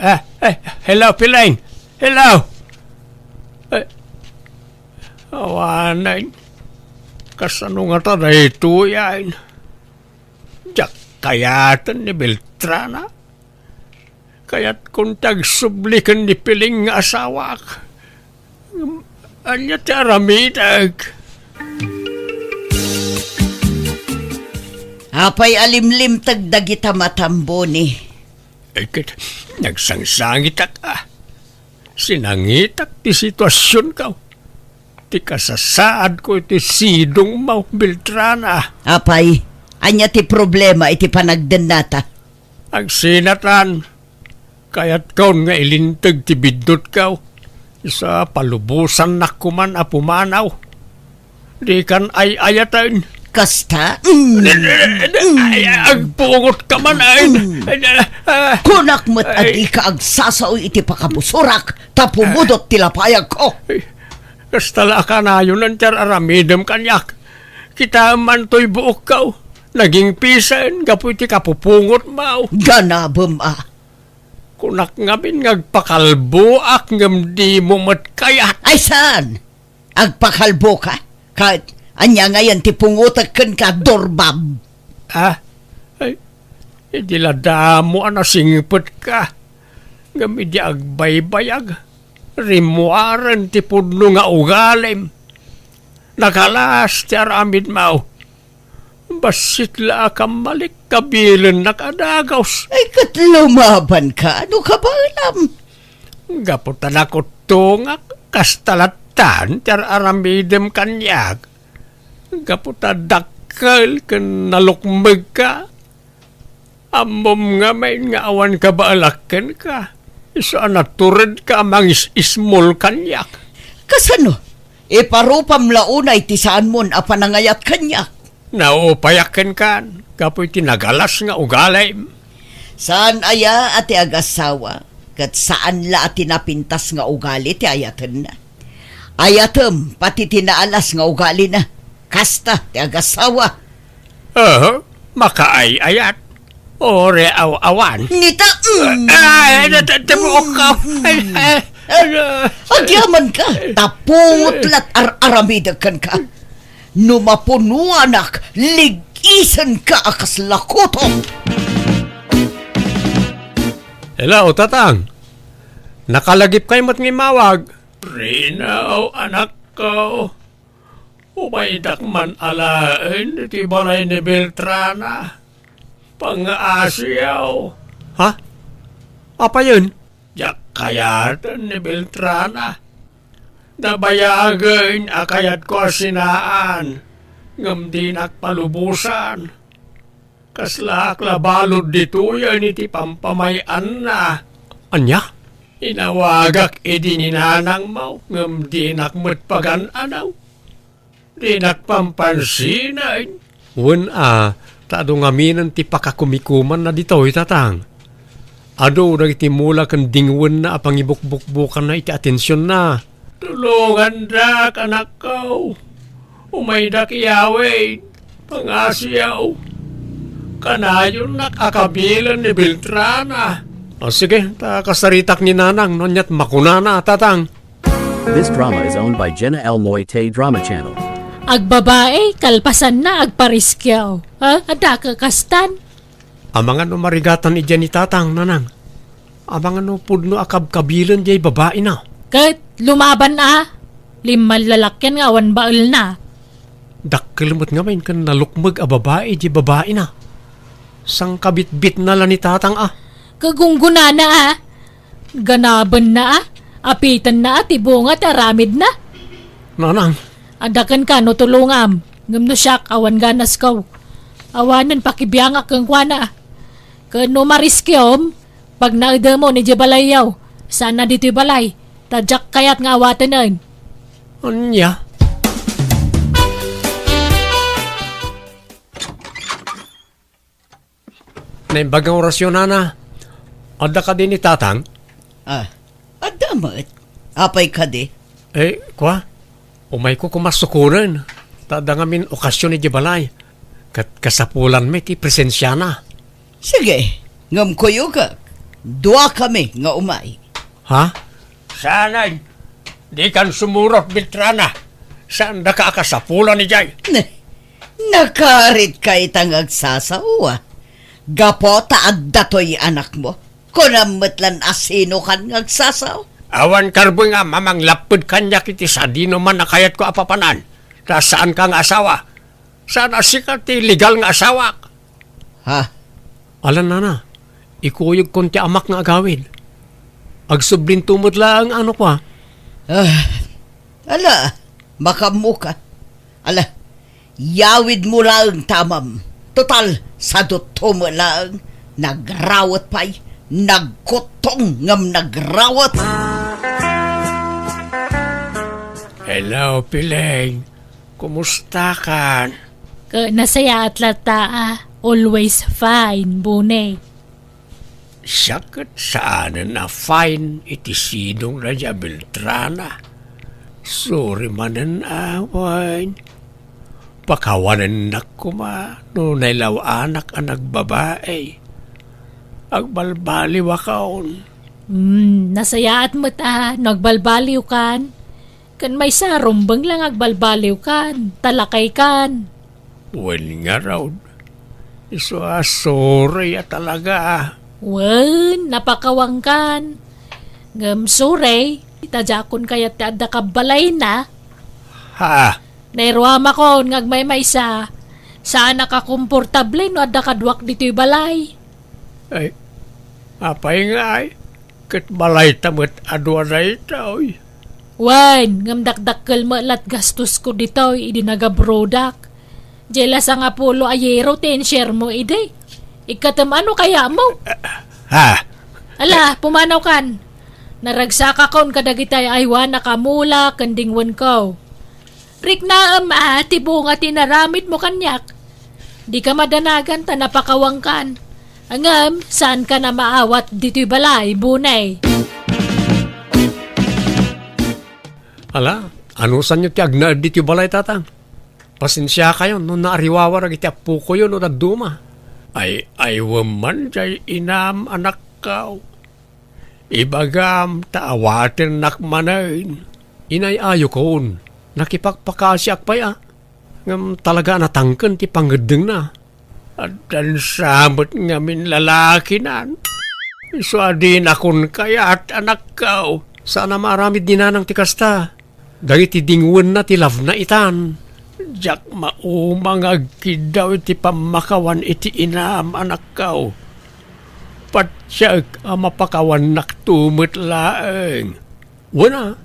Ah, eh, hello, Piling. Hello. Eh, Awanen, kasano ngata daytoyen? Diak kayaten ni Beltrana. Kayatkon ti agsubli ken ni Piling nga asawak. Ania ti aramidek? Apay a limlimteg dagita matam, Boni? Ay, ket nagsangsangitak a. Sinangitak ti situasionko. Ti kasasaadko iti sidongmo, Beltrana. Apay, ania ti problema iti panagdennata? Agsinatan, kayatkon nga ilinteg ti biddutko. Isu a palubosannak koman a pumanaw. Dikan ay-ayaten. Kasta? Mm. Ay, ay, agpungotka man, ay. Mm. Ay, ah, Kunak met a ay. Dika agsasao iti pakabusorak, ta pumudot ti lapayagko. Ay, kasta la a kanayon ti ar-aramidem kaniak. Kitaem man toy buokko. Nagingpisen gapu iti kapupungotmo. Ganabem a. Kunak ngamin nga agpakalboak ngem dimo met kayat. Ay, saan? Agpakalboka? Ket Ania ngayen ti pungotek kenka, Dorbab? Ah, ay, idi la damo a nasingpetka, ngem idi agbaybayag, rimmuaren ti pudno nga ugalim. Nakalas ti aramidmo. Bassit la a kammalik, kabilennak a dagus. Ay, ket lumabanka, no kabaelam? Gapu ta nakuttongak, kasta lattan ti ar-aramidem kaniak. Gapu ta dakkel ken nalukmegka, ammom ngamin nga awan kabaelak kenka, isu a naturedka a mangis-ismol kaniak. Kasano? Iparupam la unay ti saanmon a panangayat kaniak. Naupayak kenkan gapu iti nagalas nga ugalim. Saan aya a ti agasawa, ket saan la a ti napintas nga ugali ti ayatenna. Ayatem pati ti naalas nga ugalina. Kasta ti agasawa. Aha, makaay-ayat. Ore aw-awan. Nita, mm. Ay, nata-, tabuok ka. Ay, ay, ano? Agyaman ka. Tapungot lat ar-aramidek kenka. No mapunuanak, lig-isenka a kasla kuto. Hello, Tatang. Nakalagipkay met nga immawag. Rino, anakko. Umaydak man alaen iti balay ni Beltrana. Pangaasiyaw. Ha? Apayen? Diak kayaten ni Beltrana. Nabayagen a kayatko a sinaan, ngem dinak palubosan. Kaslaak la balud ditoyen iti pampamay-anna. Ania? Inawagak idi ni nanangmo, ngem dinak met pagan-anaw. Dinak pampansinen. Wen a, ta adu ngaminen ti pakakumikumanna ditoy, Tatang. Adu dagiti mula ken dingwenna a pangibukbukbukanna iti atensionna. Tulongandak, anakko. Umaydak iyawid. Pangasiyaw. Kanayonnak a kabilen ni Beltrana. O, sige, ta kasaritak ni Nanang no aniat makunana, Tatang. This drama is owned by Jenna L Moite Drama Channel. Agbabae, kalpasanna, agpariskiaw. Ha? Adda kakastan? Amangan no marigatan idiay ni Tatang, Nanang. Amangan no pudno a kabkabilen diay babaina. Ket lumaban a, limmallalakyan nga awan baelna. Dakkel met ngamin ken nalukmeg a babai diay babaina. Sangkabitbitna la ni Tatang a. Kagunggunana a. Ganabenna a, apitenna a ti bunga ti aramidna. Nanang. Adda kenka no tulongam, ngem no siak, awan ganasko. Awanen pakibiangak kenkuana. Ken no mariskiom, pagnaedemon idiay balayyo, saan a ditoy balay, ta diak kayat nga awatenen. Ania? Naimbag nga orasyon, Nana. Adda kadi ni Tatang? Ah, adda met. Apay kadi? Eh, kua, umayko koma sukonen. Ta adda ngamin okasyon idiay balay. Ket kasapulan met ti presensiana. Sige, ngem kuyogak. Duakami nga umay. Ha? Saanen, dikan sumurot, Beltrana. Saandaka a kasapulan idiay. Ne, nakaritka ita nga agsasawa. Gapu ta adda toy anakmo. Kunam met lan a sinokan nga agsasaw. Awan karbeng a mamanglapped kaniak iti sadinoman a kayatko a papanan. Ta saanka nga asawa. Saan a sika ti legal nga asawak. Ha? Alan, Nana, ikuyogkon ti amak nga agawid. Agsublinto met laeng, ano kua? Ah, ala, makammoka. Ala, yawidmo laeng ta amam. Total, sadutto met laeng. Nagrawet pay. Nagkuttong ngem nagrawet. Hello, Piling. Kumusta kan? Ket nasayaat latta a, always fine, Bune. Siak ket saanen a fine iti sidongna diay a Beltrana. Sorry manen a, fine. Pakawanennak koma no nailaw-anak a nagbabai. Agbalbaliwakon. Hmm, nasayaat met a no agbalbaliwkan. Ken maysa, rumbeng la nga agbalbaliwkan, ta lakaykan. Wen ngarud, isu a sorry a talaga. Wen, napakawankan. Ngem sorry, ta diakon kayat ti adda kabbalayna. Ha? Nairuamakon nga agmaymaysa, saanak a komportable no adda kaduak ditoy balay. Ay, apay ngay? Ket balayta met a dua daytoy. Wen, ngem dakdakkel met lat gastosko ditoy idi nagabrodak. Diay la sangapulo a euro ti insuremo idi. Ikkatem ano kayatmo? Ha? Ala, pumanawkan. Naragsakakon kadagiti ay-aywanak a mula ken dingwenko. Riknaem a ti bunga ti inaramidmo kaniak. Dika madanagan ta napakawankan. Ngem, saankan a maawat ditoy balay, Bunay. Ala, anusanyo ti agnaed ditoy balay, Tatang? Pasensiakayon no naariwawa dagiti appokoyo no dadduma. Ay, ay, wen man diay inam, anakko. Ibagam ta awatennak manen. Inay-ayokon, nakipakpakasiak pay a. Ngem talaga a natangken ti pangeddengna. Addan sa met ngamin lalakinan. Isu a dinakon kayat, anakko. Saan a maaramid ni nanang ti kasta. Dagiti dingwenna ti labna itan. Diak mauma nga agkiddaw iti pammakawan iti inam, anakko. Patiek a mapakawannakto met laeng. Wen a,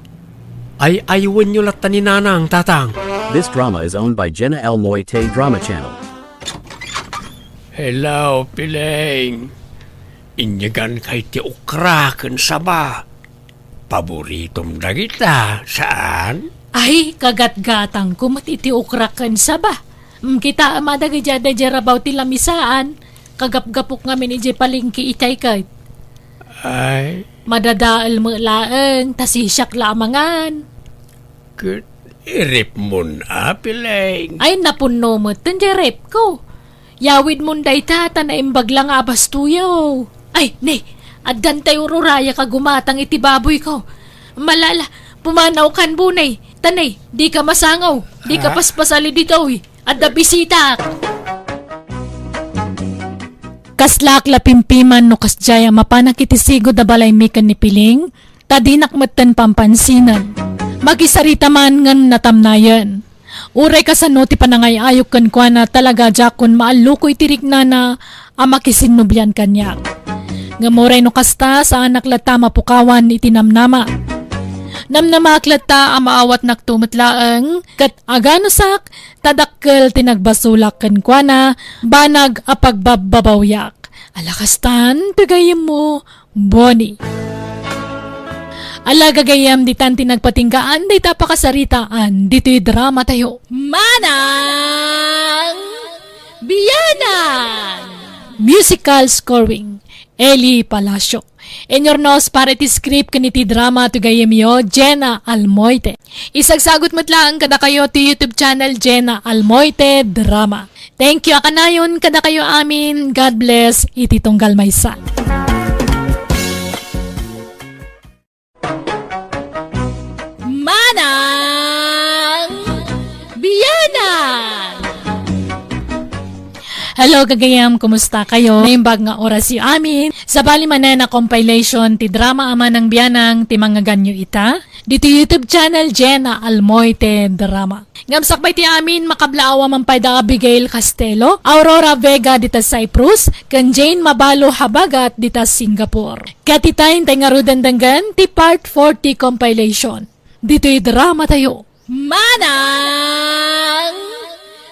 ay-aywenyo latta ni Nanang, Tatang. This drama is owned by Jenna Almoite Drama Channel. Hello, Piling. Inyegankay ti okra ken saba. Paboritom dagita, saan? Ay, kagatgatangko met iti okra ken saba. Mm, kitaem a dagiti adda idiay rabaw ti lamisaan, kagapgapok ngamin idiay palengke itay ket. Ay. Madadael met laeng, ta sisiak la a mangan. Ket iripmon a, Piling? Ay, napunno met diay repko. Yawidmon dayta, ta naimbag la nga abastoyo. Ay, ne, addan tay ururayak a gumatang iti baboyko. Malala, pumanawkan, Bunay. Ta ne, dika masangaw, dika paspasali ditoy. Adda bisitak. Kaslaak la pimpiman no kasdiay a mapanak iti sigud a balaymi ken ni Piling, ta dinak metten pampansinan. Makisarita man ngem natamnayen. Uray kasano ti panangay-ayok kenkuana, talaga diakon maalluko iti riknana a makisinnublian kaniak. Ngem uray no kasta, saanak latta a mapukawan iti namnama. Namnamaak latta a maawatnakto met laeng, ket aganusak, ta dakkel ti nagbasolak kenkuana, banag a pagbabbabawiak. Ala kastan, ti gayyemmo, Bonnie. Ala gagayyem, ditan ti nagpatinggaan dayta a pakasaritaan ditoy dramatayo. Manang Bianang! Musical scoring, Eli Palacio. Inyurnos para iti script ken iti drama ti gayyemyo, Jenna Almoite. Isagsagut met laeng kadakayo ti YouTube channel, Jenna Almoite Drama. Thank you a kanayon kadakayo amin. God bless iti tunggal maysa. Manang Bianang! Hello, gagayam, kumusta kayo? Naimbag nga orasyo amin. Sabali manen a compilation ti drama a Manang Bianang ti mangngeganyo ita ditoy YouTube channel, Jenna Almoite Drama. Ngem sakbay ti amin, makablaaw a man pay da Abigail Castelo, Aurora Vega dita Cyprus, ken Jane Mabalo Habagat dita Singapore. Ket ita, intay ngaruden denggen ti part four ti compilation ditoy dramatayo, Manang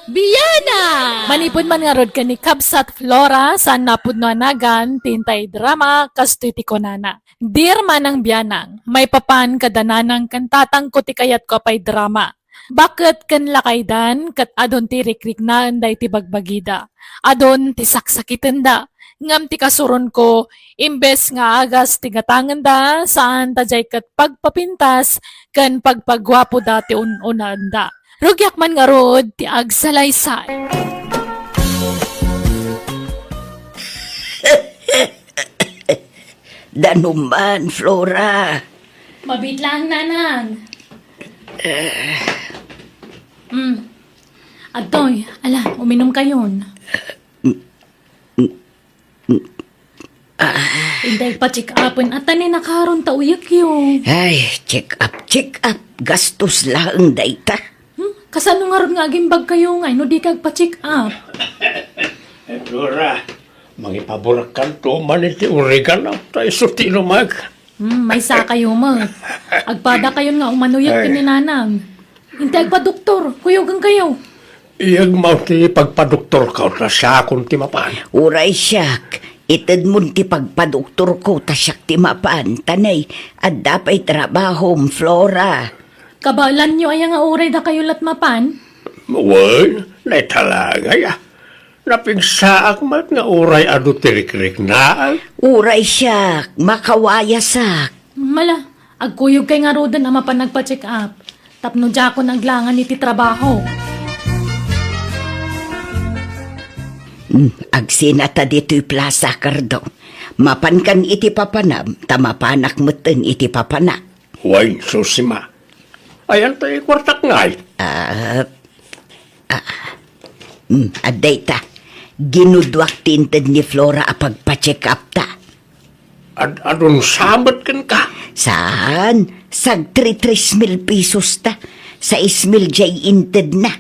Bianang! Manipud man ngarud ken ni Kabsat Flora, saan a pudno a nagan ti intay drama, kastoy ti kunana. Dear Manang Bianang, maipapan kada nanang ken tatangko ti kayatko a pay drama. Baket ken lakaydan ket adun ti rikriknaenda iti bagbagida. Adun ti saksakitenda. Ngem ti kasuronko, imbes nga agas ti gatangenda, saan ta diay ket pagpapintas ken pagpaguapoda ti un-unaenda. Rugiak man ngarud ti agsalaysay. Danuman, Flora. Mabiit laeng, Nanang. Mm. Adtoy, ala, uminumkayon. Intay pa-check-upen, ata ni nakaron ta uyekyo. Ay, check up, check up. Gastos laeng dayta. Hmm? Kasano ngarud nga agimbagkayo nga no di ka agpa-check up? Eh, Flora, mangipaburakkanto man iti oregano, ta isu ti inumek. Hmm, maysakayo met. Agpadakayon nga umanuyek ken ni Nanang. Intay agpadoktor, kuyogenkayo. Iyegmo ti pagpadoktorko ta siakon ti mapan. Uray siak, itedmon ti pagpadoktorko ta siak ti mapan, ta nay, adda pay trabahom, Flora. Kabaelanyo aya nga uray dakayo lat mapan? Wen, nay talagay a. Napigsaak met nga uray adu ti rikriknaan. Uray siak, makawayasak. Mala, agkuyogkay ngaruden a mapan agpa-check up. Tapno diakon aglangan iti trabaho. Hmm, agsina ta ditoy plaza, Cardo. Mapankan iti papanam, ta mapanak metten iti papanak. Wen, Susima. Ayan ti kuartak ngay? Ah, ah, mm, adda ita. Ginuduak ti inted ni Flora a pagpa-check up ta. Ad-, adun samet kenka? Saan? Sagtri tres mil pesos ta. Sais mil jay inted na.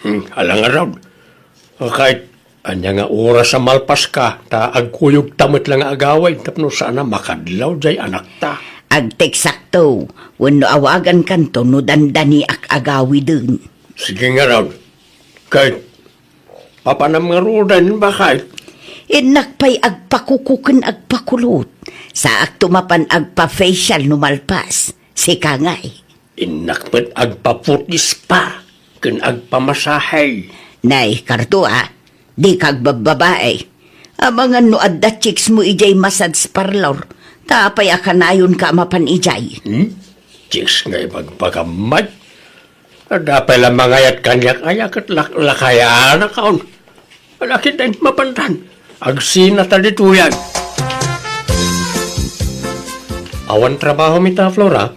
Hmm, alangarod. Kay, ania nga oras a malpaska, ta agkuyogta met la nga agawid tapno saan a makadlaw jay anakta. Agteksakto, wenno awagankanto no dandaniak agawiden. Sige ngarud. Kay, papanam ngaruden, bakay? Innak pay agpakuko ken agpakulot. Saakto mapan agpa-facial no malpas. Sika ngay. Innak met agpa-foot spa ken agpamasahe. Nay, Cardo, a, dika agbabbabae. Amangan no adda chicks mo idiay massage parlor, ta apay a kanayonka a mapan idiay? Hmm? Chicks nga ibagbagam met? Adda pay la mangayat kaniak aya ket lak-, lakayanakon. Ala, ket mapantan. Agsina ta ditoyan. Awan trabahom ita, Flora?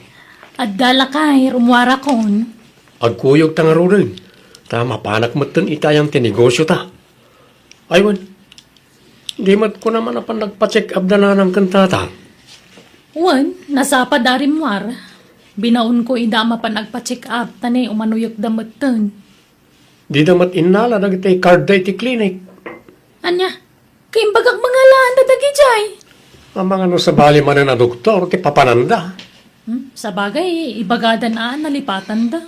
Adda lakay, rummuarakon. Agkuyogta ngaruden, ta mapanak metten itayan ti negosiota. Ay, wen, di met kuna man a panagpa-check up da nanang ken tatang. Wen, nasapa da rimmuar. Binaonko ida a mapan agpa-check up, ta ne umanuyekda metten. Dida met innala dagiti card da iti klinik. Ania? Kaimbagak mangalaanda dagidiay. Amangan no sabali manen a doktor ti papananda. Hmm, sabagay, ibagadan a nalipatanda.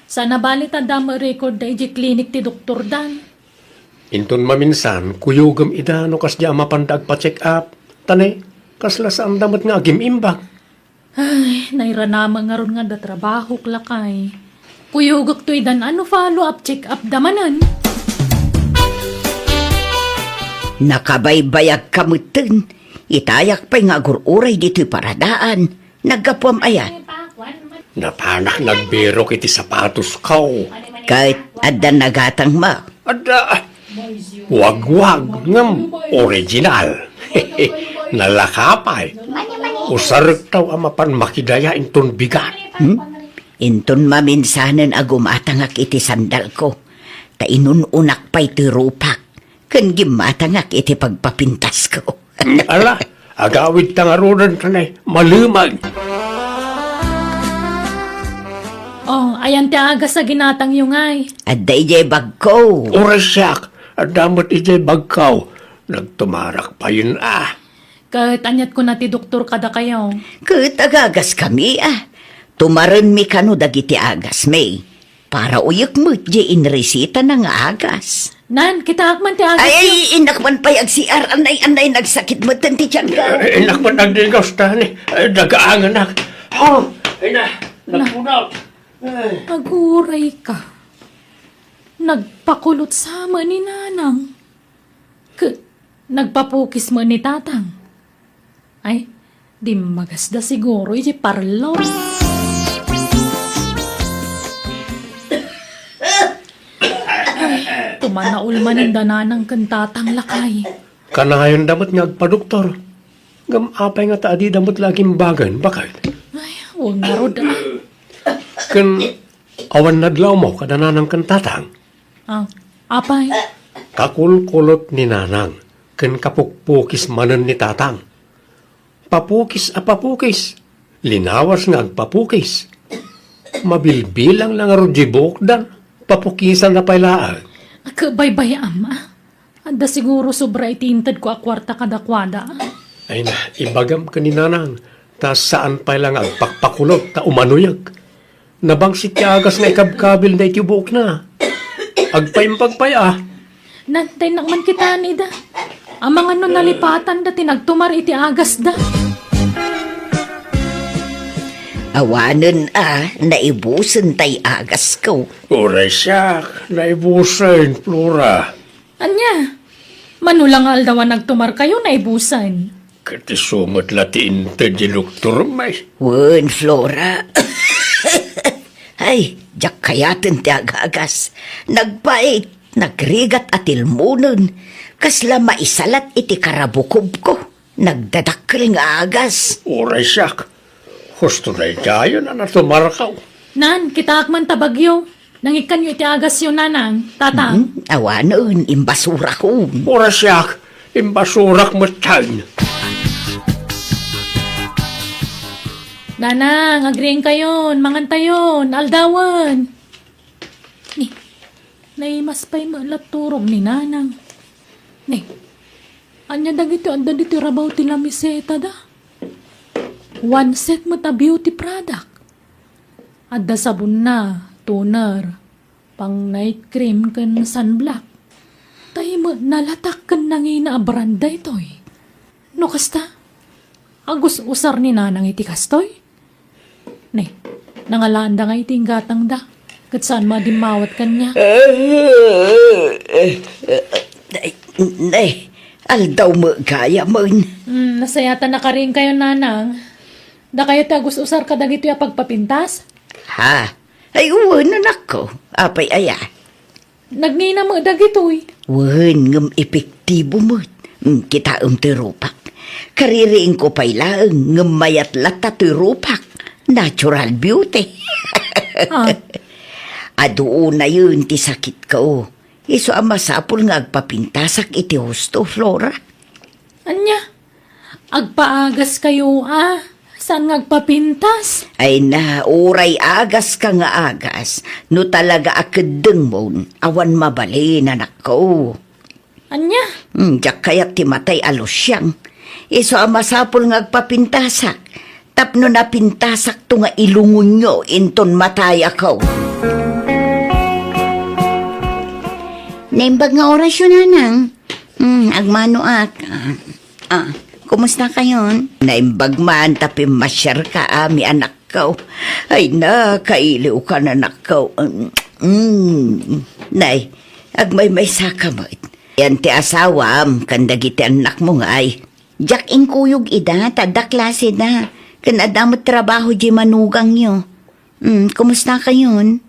Saan a bali ta adda met record da idiay klinik ti doktor dan. Inton maminsan, kuyogem ida no kasdiay a mapanda agpa-check up. Ta ne, kasla saanda met nga agim-imbag. Ay, nairanamak ngarud nga adda trabahok, lakay. Kuyogek toy dan a no follow-up check-up da manen. Nakabaybayagka metten. Itayak pay nga agur-uray ditoy paradaan. Naggapuam aya? Napanak nagbirok iti sapatosko. Ket adda nagatangmo? Adda. Wagwag ngem original. Nalaka pay. Usarektaw a mapan makidaya inton bigat. Hmm? Inton maminsanen a gumatangak iti sandalko, ta inun-unak pay ti rupak, ken gimmatangak iti pagpapintasko. Ala, agawidta ngaruden, kanay, malemag. Oh, ayan ti agas a ginatangyo ngay. Adda idiay bagko. Uray siak, adda met idiay bagko. Nagtumarak payen a. Ket aniat kuna ti doktor kadakayo? Ket agagaskami a. Tumarenmi kano dagiti agasmi. Para uyek met diay inresitana nga agas. Nan, kitaak man ti agasyo. Ay, innak man pay agsiar, anay, anay, nagsakit met ti tiyanko. Eh, innak man agdingos, tani. Eh, dagaanganak. Oh, ina, nagpunot. Ay. Aguray ka. Nagpakulot sa ni Nanang. K-, nagpapukis mo ni Tatang. Ay, dimmagasda siguro iti parlor. Ay, tumanaol manen da Nanang ken Tatang, lakay. Kanayonda met nga agpadoktor. Ngem apay nga ta adida met la agimbagen, baket? Ay, wen ngarud, a. Ken awan nadlawmo kada nanang ken tatang? Ah, apay? Kakulkulot ni nanang ken kapukpukis manen ni tatang. Papukis a papukis. Linawas nga agpapukis. Mabilbilang la ngarud diay buokdan. Papukisanna pay laeng. Agbaybay-am, ah. Adda siguro sobra iti intedko a kuarta kadakuada. Ay na, ibagam ken ni nanang, ta saan pay la nga agpakpakulot ta umanuyek. Nabangsit ti agas nga ikabkabilna iti buokna. Agpaimbag pay a. Nantennak man kitani da. Amangan no nalipatanda ti nagtumar iti agasda. Awanen a, naibusen tay agasko. Uray siak, naibusen, Flora. Ania? Mano la nga aldaw a nagtumarkayo, naibusen. Ket isu met la ti inted ti doktor, may. Wen, Flora. Ay, diak kayaten ti agagas. Nagpait, nagrigat a tilmonen. Kasla maisalat iti karabukobko. Nagdadakkel nga agas. Uray siak. Husto daydiayen a natumarkaw. Nan, kitaak man ta bagyo. Nangikkanyo iti agasyo, nanang, tatang. Hmm, awanen, imbasurakon. Uray siak, imbasurak metten. Nanang, agriingkayon, mangantayon, aldawen. Ni, naimas pay met la turog ni nanang. Ni, ania dagiti adda ditoy rabaw ti lamiseta da? One set met a beauty product. Adda sabonna, toner, pang night cream ken sunblock. Tay met nalatak ken nangina a brand daytoy. No kasta, agus-usar ni nanang iti kastoy? Ne, nangalaanda nga iti inggatangda, ket saan madimmawat kaniak. Ne, aldaw met gayamen. Hmm, nasayatan a karinkayo, nanang. Dakayo ti agus-usar kadagitoy a pagpapintas? Ha? Ay, wen, anakko. Apay aya? Nagngina met dagitoy. Wen, ngem epektibo met. Mm, kitaem ti rupak. Kaririingko pay laeng, ngem mayat latta ti rupak. Natural beauty. Ah. Adu unayen ti sakitko. Isu a masapul nga agpapintasak iti husto, Flora. Ania? Agpaagaskayo a, saan nga agpapintas? Ay na, uray agaska nga agas, no talaga a keddengmon, awan mabalin, anakko. Ania? Hmm, diak kayat ti matay a lusiang. Isu a masapul nga agpapintasak, tapno napintasakto nga ilungonyo inton matayakon. Naimbag nga orasyo, nanang. Hmm, agmanoak. Ah, ah, kumusta kayon? Naimbag man ta pimmasiarka, ami, anakko. Ay na, kailiwka, anakko. Mm, mm. Nay, agmaymaysaka met. Yan ti asawam, ken dagiti annakmo ngay. Diak inkuyog ida, ta adda klaseda. Ken adda met trabaho diay manugangyo. Mm, kumusta kayon?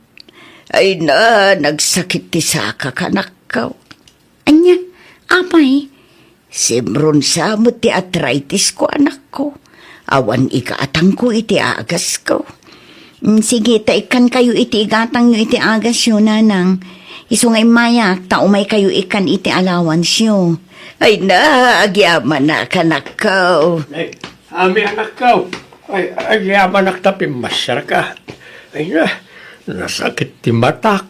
Ay na, nagsakit ti sakak, anakko. Ania, apay? Simron sa met ti arthritis ko, anakko. Awan igatangko iti agasko. Mm, sige, ta ikkankayo iti igatangyo iti agasyo, nanang. Isu nga immayak, ta umaykayo ikkan iti allowanceo. Ay na, agyamanak, anakko. Ay, ami, anakko. Ay, agyamanak ta pimmasiarka. Ay na, nasakit ti matak.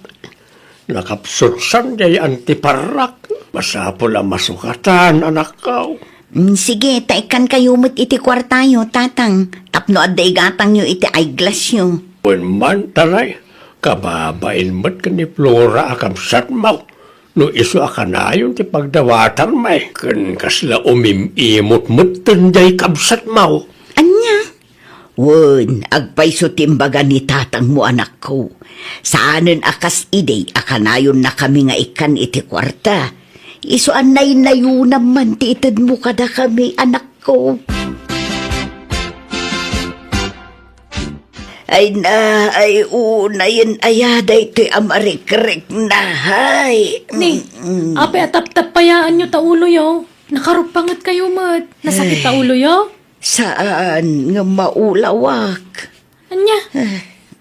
Nakapsutsan diay antiparrak. Masapul a masukatan, anakko. Mm, sige, ta ikkankayo met iti kuartayo, tatang, tapno adda igatangyo iti eyeglassyo. Wen man, ta nay, kababain met ken ni Flora a kabsatmo. No isu a kanayon ti pagdawatanmi, ken kasla umim-imot metten diay kabsatmo. Ania? Wen, agpayso ti imbaga ni tatangmo, anakko. Saanen a kas idi a kanayonnakami nga ikkan iti kuarta. Isu a naynayonam man ti itedmo kadakami, anakko. Ay na, ay unayen aya daytoy a marikrikna, hay. Ni, mm, apay a taptappayaanyo ta uloyo? Nakaruppangetkayo met. Nasakit ta uloyo? Saan nga maulawak. Ania? Ah.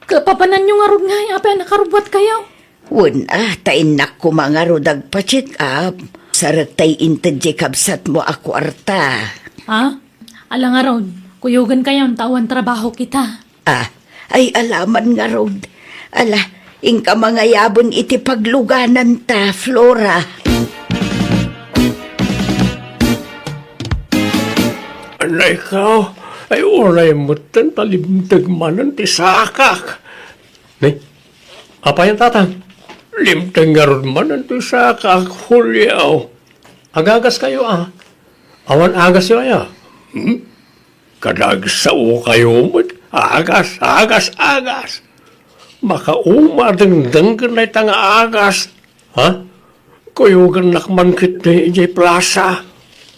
Kapapananyo ngarud ngay, apay a nakarubbuatkayo? Wen a, ta innak koma ngarud agpa-check up. Sarektay inted diay kabsatmo a kuarta. Ha? Ala ngarud, kuyogenkayon ta awan trabaho kita. Ah, ay alaman ngarud. Ala, inka mangayaben iti paglugananta, Flora. Anay ka, ay uray metten ta limteg manen ti sakak. Ne? Apayan, Tatang? Limteg ngarud manen ti sakak, Julio. Agagaskayo, a. Awan agasyo aya? Hmm? Kadagsaokayo met. Agas, agas, agas. Makauma dengdenggen dayta nga agas. Ha? Kuyogennak man ketdi idiay plasa.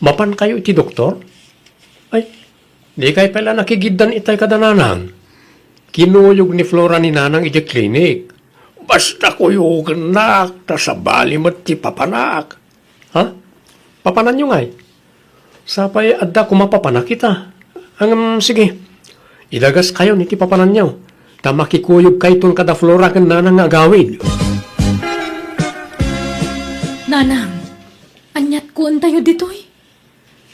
Mapankayo iti doktor? Ay, dikay pay la nakigiddan itay kada nanang. Kinuyog ni Flora ni nanang idiay klinik. Basta kuyogennak, ta sabali met ti papanak. Ha? Papananyo ngay? Sapay adda koma papanak ita. Ngem, sige. Idagaskayon iti papananyo. Ta makikuyogkayton kada Flora ken nanang nga agawid. Nanang, aniat kuentayo ditoy?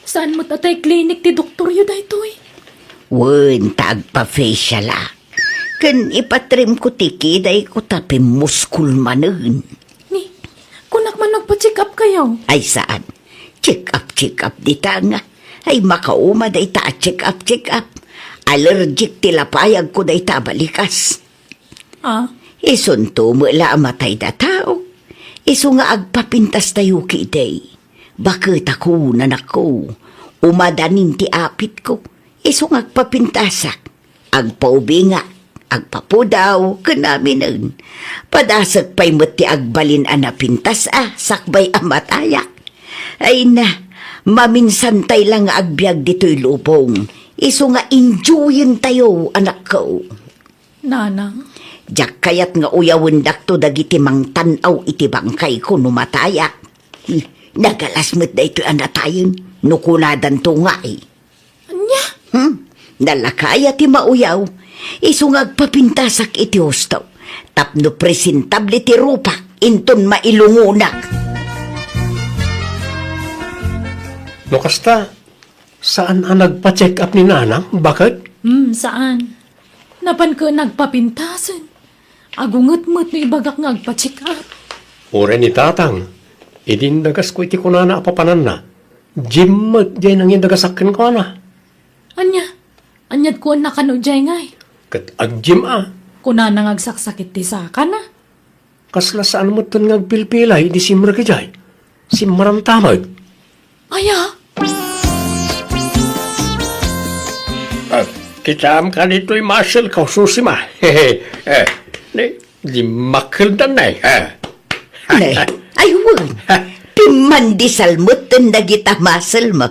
Saan met a tay klinik ti doktoryo daytoy? Wen, ta agpa-facial a. Ken ipatrimko ti kidayko ta pimmuskol manen. Ni, kunak man agpa-check up kayo? Ay, saan? Check up, check up dita nga. Ay, makauma dayta a check up, check up. Allergic ti lapayagko dayta a balikas. Ah? Isunto met la a matay da tao. Isu nga agpapintastayo kidi. Baketako, nanakko. Umadanin ti apitko. Isu nga agpapintasak. Agpaubingak, agpapudaw, ken aminen. Padasek pay met ti agbalin a napintas a sakbay a matayak. Ay na, maminsantay la nga agbiag ditoy lubong. Isu nga enjoyentayo, anakko. Nanang? Diak kayat nga uyawendakto dagiti mangtan-aw iti bangkayko no matayak. Hmm, nagalas met daytoy a natayen no kunadanto ngay. Ania? Hmm? Nalaka aya ti mauyaw. Isu nga agpapintasak iti husto. Tapno presentable ti rupak inton mailungonak. No kasta, saan a nagpa-check up ni Nanang? Bakit? Hmm, saan? Napan ken nagpapintasen. Agunget met no ibagak nga agpa-check up. Uray ni Tatang, idi indagasko iti kunana a papananna, gym met diay nangindagasak kenkuana. Ania? Aniat kuanna kano diay ngay? Ket ag-gym a. Kunana nga agsaksakit ti sakana. Kasla saan metten nga agpilpilay idi simrek idiay. Simmaramtamag. Aya? Ah, kitaem kadi toy muscle ko, Susima. Eh, ne, di makkeldan, ne. Ah. Ne, ay wen. Pimmandisal metten dagita muscle mo.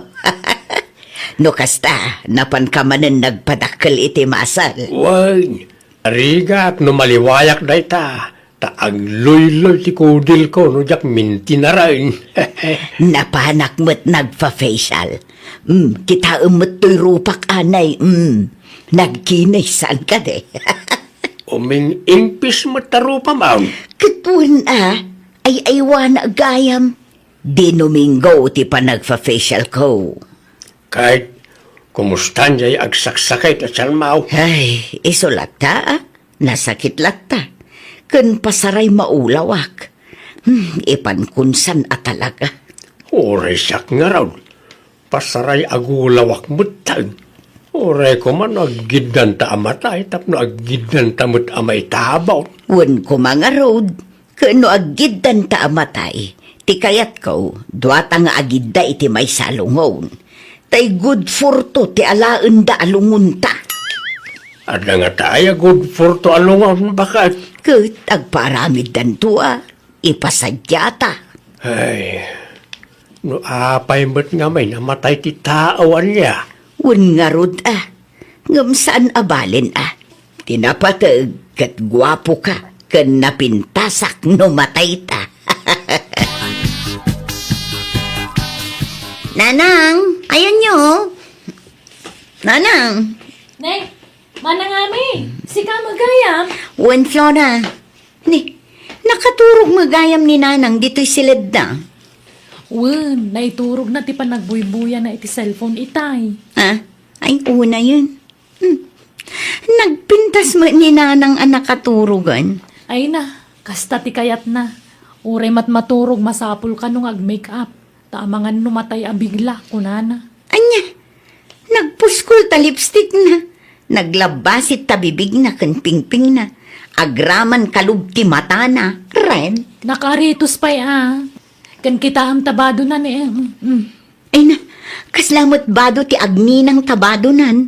No kasta, napanka manen nagpadakkel iti muscle. Wen, rigat no maliwayak dayta. Ta agluyloy ti kudilko no diak mintinaren. Napanak met nagpa-facial. Mm, kitaem met toy rupak anay. Mm, nagkinis saan kadi. Uming-impis met ta rupam. Ket wen a, ay-aywana gayam. Di Domingo ti panagpa-facial ko. Ket, kumustan diay agsaksakit a tianmo? Ay, isu latta, a. Nasakit latta. Ken pasaray maulawak. Hmm, ipankon san a talaga. Uray siak ngarud. Pasaray agulawak metten. Uray koma no aggiddanta a matay tapno aggiddanta met a maitabon. Wen koma ngarud. Ken no aggiddanta a matay, ti kayatko, duata nga agidda iti maysa a lungon. Tay good for two ti alaenda a lungonta. Adda ngata aya good for two a lungon, baket? Ket agpaaramiddanto a, ipasadiata. Ay, no apay met ngamin a matay ti tao, ania? Wen ngarud a, ngem saan a balen a. Ti napateg ket guapoka ken napintasak no matayta. Nanang, ayanyo. Nanang. Nay, manang amin. Sika met gayam? Wen, Flora. Ni, nakaturog met gayam ni Nanang ditoy siledda? Wen, naiturogna ti panagbuybuyana iti cellphone itay. Ah? Ay, unayen. Hmm. Nagpintas met ni Nanang a nakaturogen. Ay na, kasta ti kayatna. Uray met maturog, masapul kano nga ag-make up. Ta amangan no matay a bigla, kunana. Ania? Nagpuskol ta lipstickna. Naglabbasit ta bibigna ken pingpingna. Agraman kalub ti matana. Ren? Nakaritos pay a. Ken kitaem ta badonan, eh. Mm, mm. Ay na, kasla met bado ti agninang ta badonan.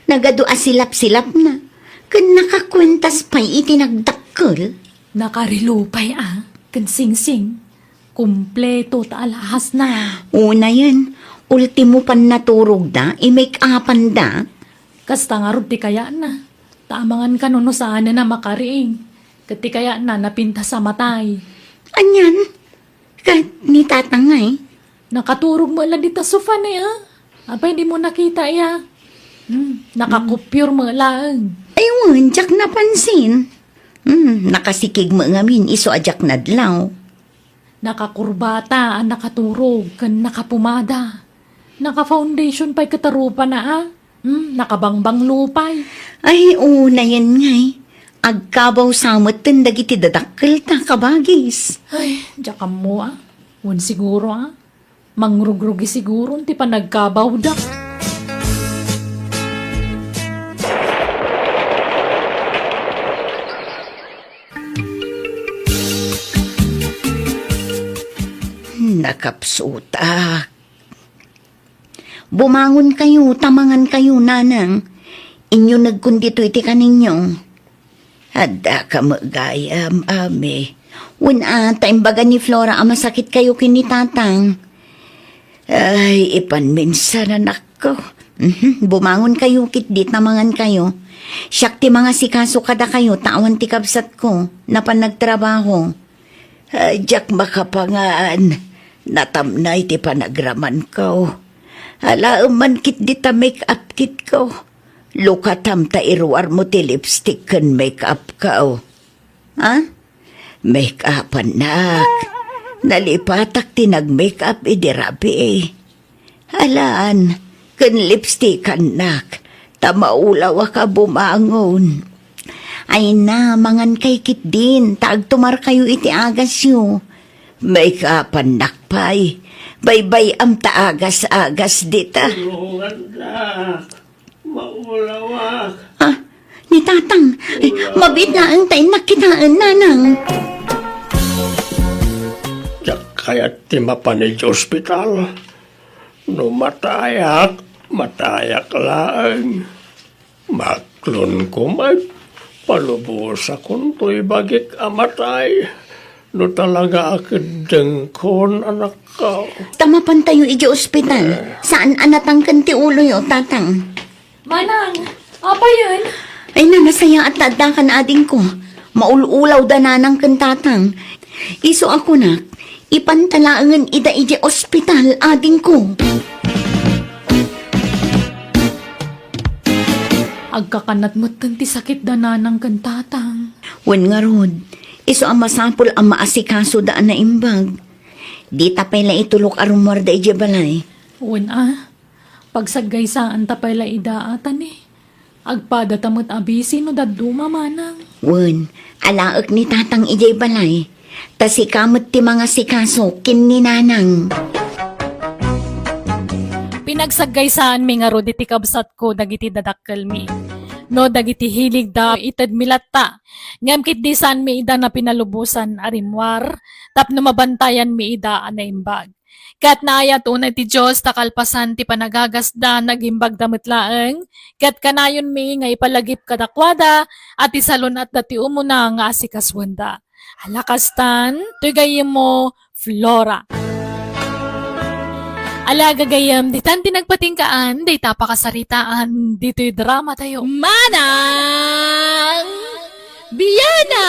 Nagadu a silap-silapna. Ken nakakuentas pay iti nagdakkel. Nakarelo pay a. Ken singsing. Kompleto ta alahasna. Unayen, ultimo pannaturogda, i-make-upanda. Kasta ngarud ti kayatna. Ta amangan kano no saanen a makariing. Ket ti kayatna, napintas a matay. Anian? Ket ni Tatang ngay? Nakaturog met la dita sofa ne, ah. Apay, dimo nakita, iya? Hmm, nakakupyor met laeng. Ay, wen, diak napansin. Hmm, nakasikig met ngamin, isu a diak nadlaw. Nakakurbata a nakaturog ken nakapumada. Naka-foundation pay ket arupana a. Hmm, nakabangbanglo pay. Ay, unayen ngay. Agkabaw sa metten dagiti dadakkelta, kabagis. Ay, diak ammo a. Wen siguro a. Mangrugrugi siguron ti panagkabawda. Nakapsutak. Bumangonkayo, ta mangankayo, Nanang. Inyunegkon ditoy ti kaninyo. Addaka met gayam, Ami. Wen a, ta imbaga ni Flora a masakitkayo ken ni Tatang. Ay, ipanminsan, anakko. Mhm, bumangonkayo ketdi ta mangankayo. Siak ti mangasikaso kadakayo ta awan ti kabsatko, napan nagtrabaho. Ay, diak makapangan. Natamnay ti panagramanko. Alaem man ketdi ta make-up kitko. Lukatam ta iruarmo ti lipstick ken make-upko. Ha? Make-upannak. Nalipatak ti nag-make-up idi rabii. Alaan, ken lipstickannak, ta maulawak a bumangon. Ay na, mangankay ketdin, ta agtumarkayo iti agasyo. Make-upannak pay. Baybay-am ta agas-agas dita. Tulongannak. Maulawak. Ah, ni Tatang. Ay, mabiit laeng ta innak kitaen, Nanang. Diak kayat ti mapan idiay ospital. No matayak, matayak laeng. Maklonko met, palubosakon toy bagik a matay. No talaga a keddengkon, anakko. Ta mapantayo idiay ospital. Saan a natangken ti uloyo, Tatang? Manang, apayen? Ay na, nasayaat ta addakan, adingko. Maul-ulaw da Nanang ken Tatang. Isu a kunak, ipanta laengen ida idiay ospital, adingko. Agkakanat metten ti sakit da Nanang ken Tatang. Wen ngarud, isu a masapul a maasikasoda a naimbag. Dita pay la itulok a rummuarda idiay balay. Wen a, pagsaggaysaan ta pay la ida a tani. Agpadata met a bisi no dadduma, Manang. Wen, alaek ni Tatang idiay balay. Ta sika met ti mangasikaso ken ni Nanang. Pinagsaggaysaan mi ngarud iti kabsatko dagiti dadakkelmi. No dagiti hiligda, itedmi latta. Ngem ketdi saanmi ida napinalubosan a rimmuar tapno mabantayanmi ida a naimbag. Ket naayat unay ti Dios ta kalpasan ti panagagasda, nagimbagda met laeng, ket kanayonmi nga ipalagip kadakuada a ti salun-atda ti umuna nga asikasuenda. Ala kastan, toy gayyemmo, Flora. Ala gagayyem, ditan ti nagpatinggaan, dayta pakasaritaan, ditoy drama tayo. Manang Biana!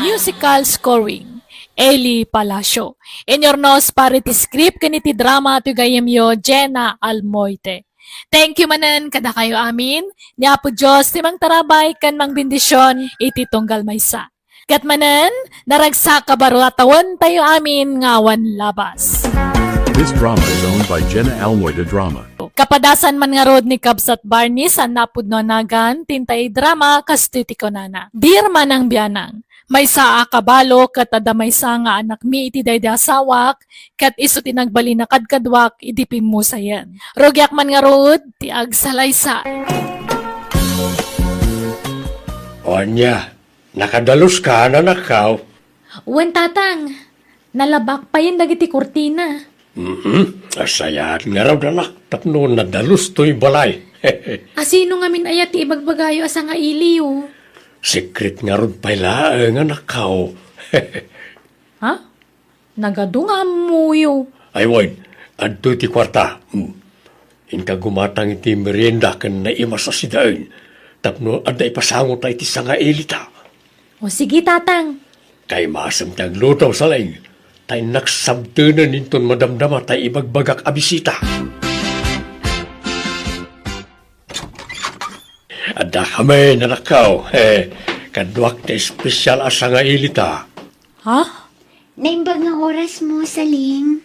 Musical scoring, Eli Palacio. Inyurnos para iti script ken iti drama ti gayyemyo, Jenna Almoite. Thank you manen kadakayo amin. Ni Apo Dios ti mangtarabay ken mangbendision iti tunggal maysa. Ket manen, naragsak a baro a tawen tayo amin nga awan labas. This drama is owned by Jenna Almoy de Drama. Kapadasan man ngarud ni Kabsat Barney, saan napudno a nagan, ti intay drama, kastoy ti kunana. Dear Manang Bianang, maysa a kabalo ket adda maysa nga anakmi iti daydi asawak, ket isu ti nagbalin a kadkaduak idi pimmusayen. Rugiak man ngarud ti agsalaysay. O ania, nakadaluska, anakko? Wen, Tatang. Nalabak payen dagiti kurtina. Mhm. Asayat ngarud, anak, tapno nadalus toy balay. Asino ngamin aya ti ibagbagayo a sangailiyo? Sekret ngarud pay laeng, anakko. Ha? Nagadu nga ammoyo. Ay, wen, adtoy ti kuarta. Hmm. Inka gumatang iti merienda ken naimas a sidaen tapno adda ipasangota iti sangailita. O, sige, Tatang. Kaimasem ti agluto, Saleng, ta innak sabtenen inton madamdama tay ibagbagak a bisita. Adda kami, anakko. Eh, kaduak ti espesyal a sangailita. Ha? Naimbag nga orasmo, Saleng.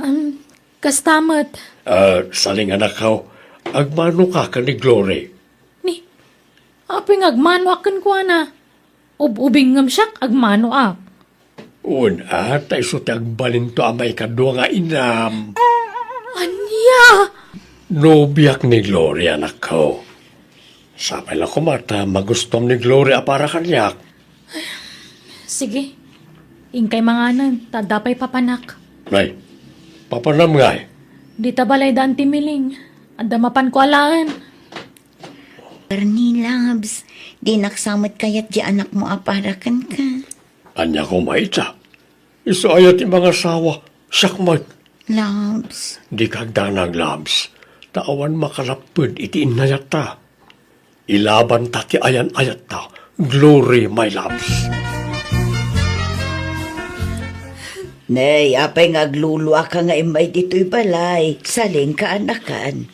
Am, kasta met. Ah, Saleng, anakko, agmanoka ken ni Glory? Ni, apay nga agmanoak kenkuana? Ub-ubing ngem siak, agmanoak. Wen, a, ta isu ti agbalinto a maikadua nga inam. Ania? Nobiak ni Glory, anakko. Sapay la koma ta magustuam ni Glory a para kaniak. Sige. Inkay manganen, ta adda pay papanak. Nay, papanam ngay? Dita balay da Auntie Miling. Adda mapanko alaen. Bernie, loves, dinak sa met kayat di anakmo a para kenka. Ania koma ita? Isu aya ti mangasawa, siak met. Loves. Dika agdanag, loves. Ta awan makalapped iti innayatta. Ilabanta ti ayan-ayatta. Glory, my loves. Nay, apay nga agluluaka nga immay ditoy balay? Salengka, anakan.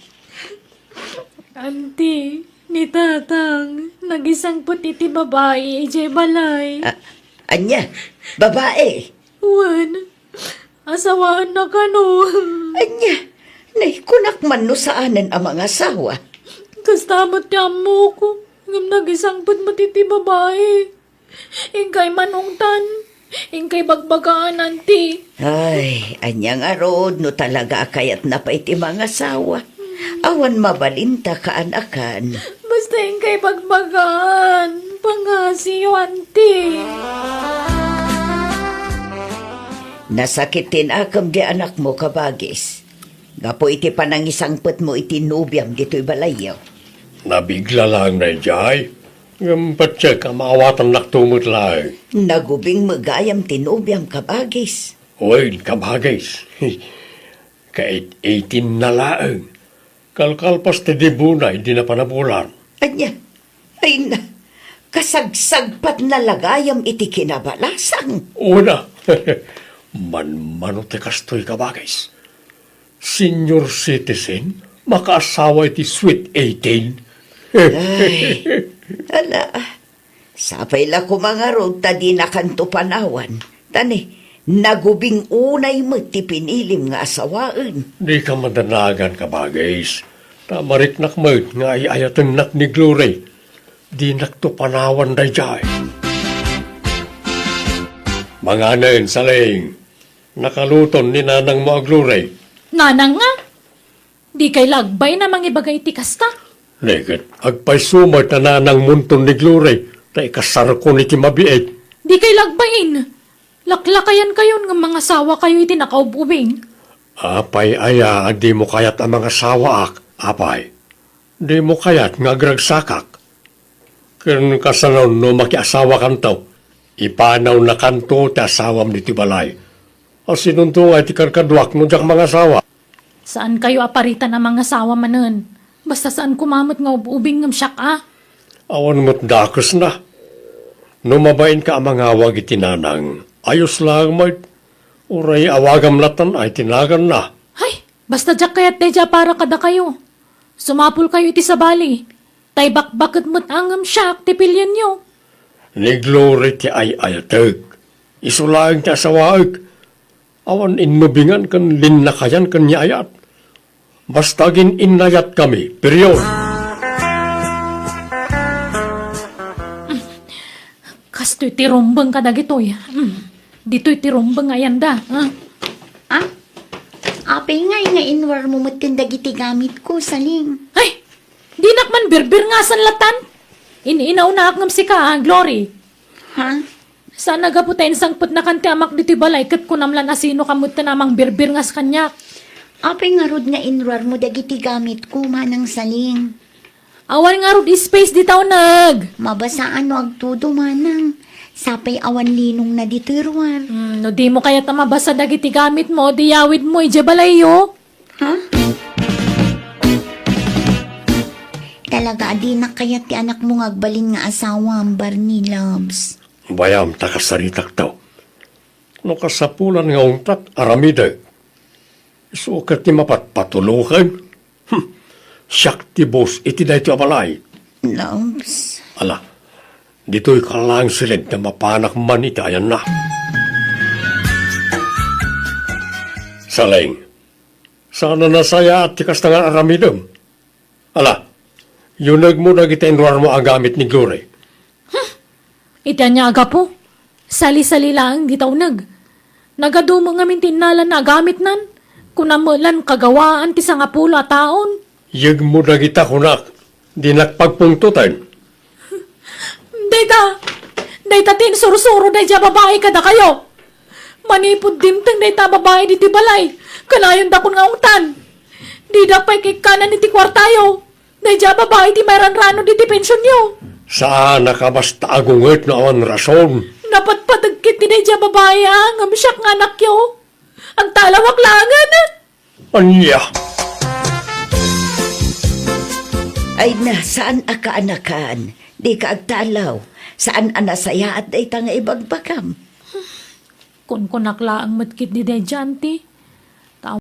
Auntie, ni Tatang, nagisangpet iti babai idiay balay. A-, ania? Babai? Wen, asawaenna kano. Ania? Nay, kunak man no saanen a mangasawa. Kasta met ti ammok, ngem nagisangpet met iti babai. Inkay manungtan, inkay bagbagaan, Auntie. Ay, ania ngarud no talaga a kayatna pay ti mangasawa? Awan mabalinta, kaanakan. Basta inkay bagbagaan, pangasiyo, Auntie. Nasakit ti nakem di anakmo, kabagis. Gapu iti panangisangpetmo iti nobiam ditoy balayyo. Nabigla laeng daydiay, ngem patiek a maawatannakto met laeng. Nagubing met gayam ti nobiam, kabagis. Wen, kabagis. Kait-itinna laeng. Kalkalpas ti dibuna idi napanabulan. Ania? Ay na, kasagsagpatna la gayam iti kinabalasang. Una, manmano ti kastoy, kabagis. Senior citizen, makaasawa iti sweet eighteen. Ay, ala, sapay la koma ngarud ta dinakanto panawan. Ta ne, nagubing unay met ti pinilim nga asawaen. Dika madanagan, kabagis. Ta mariknak met nga ay-ayatennak ni Glory. Dinakto panawan daydiay. Manganen, Saleng. Nakaluton ni nanangmo a Glory. Nanang nga? Dikay la agbain a mangibaga iti kasta? Neket, agpayso met a nanangmonton ni Glory, ta ikasarkon iti mabiit. Dikay la agbain. Laklakayankayon nga mangasawakayo iti nakaub-ubing. Apay aya a dimo kayat a mangasawaak, apay? Dimo kayat nga agragsakak? Ken kasano no makiasawakanto? Ipanawnakanto ti asawam ditoy balay. Asinonto nga iti kadkaduak no diak mangasawa? Saankayo a paritan a mangasawa manen. Basta saan koma met nga ub-ubing ngem siak a. Awan met dakesna. No mabainka a mangawag iti nanang, ayos laeng met. Uray awagam latan ay ti naganna. Hay, basta diak kayat daydiay a para kadakayo. Sumapulkayo iti sabali, tay bakbaket met a ngem siak ti pilienyo. Ni Glory ti ay-ayatek. Isu laeng ti asawaek. Awan innubingan ken linnakayan ken ni ayat. Basta agin-innayatkami, period. Kastoy ti rumbeng kadagitoy. Hmm. Ditoy ti rumbeng nga ayanda, ha? Ah? Apay ngay nga inruarmo metten dagiti gamitko, Saling? Ay! Dinak man birbirngasan latan. In-inaunaak ngem sika, ha, Glory? Ha? Saan a gapu ta insangpetnakan ti amak ditoy balay ket kunam lan a sinoka metten a mangbirbirngas kaniak. Apay ngarud nga inruarmo dagiti gamitko, Manang Saling? Awan ngarud space dita uneg. Mabasaan no agtudo, Manang. Sapay awan linongna ditoy ruar. Hmm, no dimo kayat a mabasa dagiti gamitmo, di yawidmo idiay balayyo. Ha? Talaga a dinak kayat ti anakmo nga agbalin nga asawam, Barney Loves. Bayam ta kasaritakto. No kasapulan nga ungtak, aramidek. Isu ket ti mapatpatuloken. Hmm. Siak ti boss iti daytoy a balay. Loves. Ala, ditoy ka laeng siled ta mapanak man iti ayanna. Saling, saan a nasayaat ti kasta nga aramidem. Ala, yunegmo dagiti inruarmo a gamit ni Glory. Iti ania a gapu, sali-sali laeng dita uneg. Nagadumo ngamin ti innalanna a gamitnan. Kunam met lan kagawaan ti sangapulo a taon. Yegmo dagita kunak, dinak pagpungtoten. Dayta, dayta ti insursuro daydiay a babai kadakayo. Manipud dimteng dayta a babai ditoy balay, kanayondakon nga ungtan. Didak pay kaikkanan iti kuartayo. Daydiay a babai ti mairanrano ditoy pensionyo. Saanak a basta agunget no awan rason. Napatpateg ketdi daydiay a babai a ngem siak nga anakyo. Agtalawak laengen. Ania? Ay na, saan a kaanakan? Di ka agtalaw. Saan a nasayaat dayta nga ibagbagam? Kunkunak laeng met ketdi daydiay, auntie.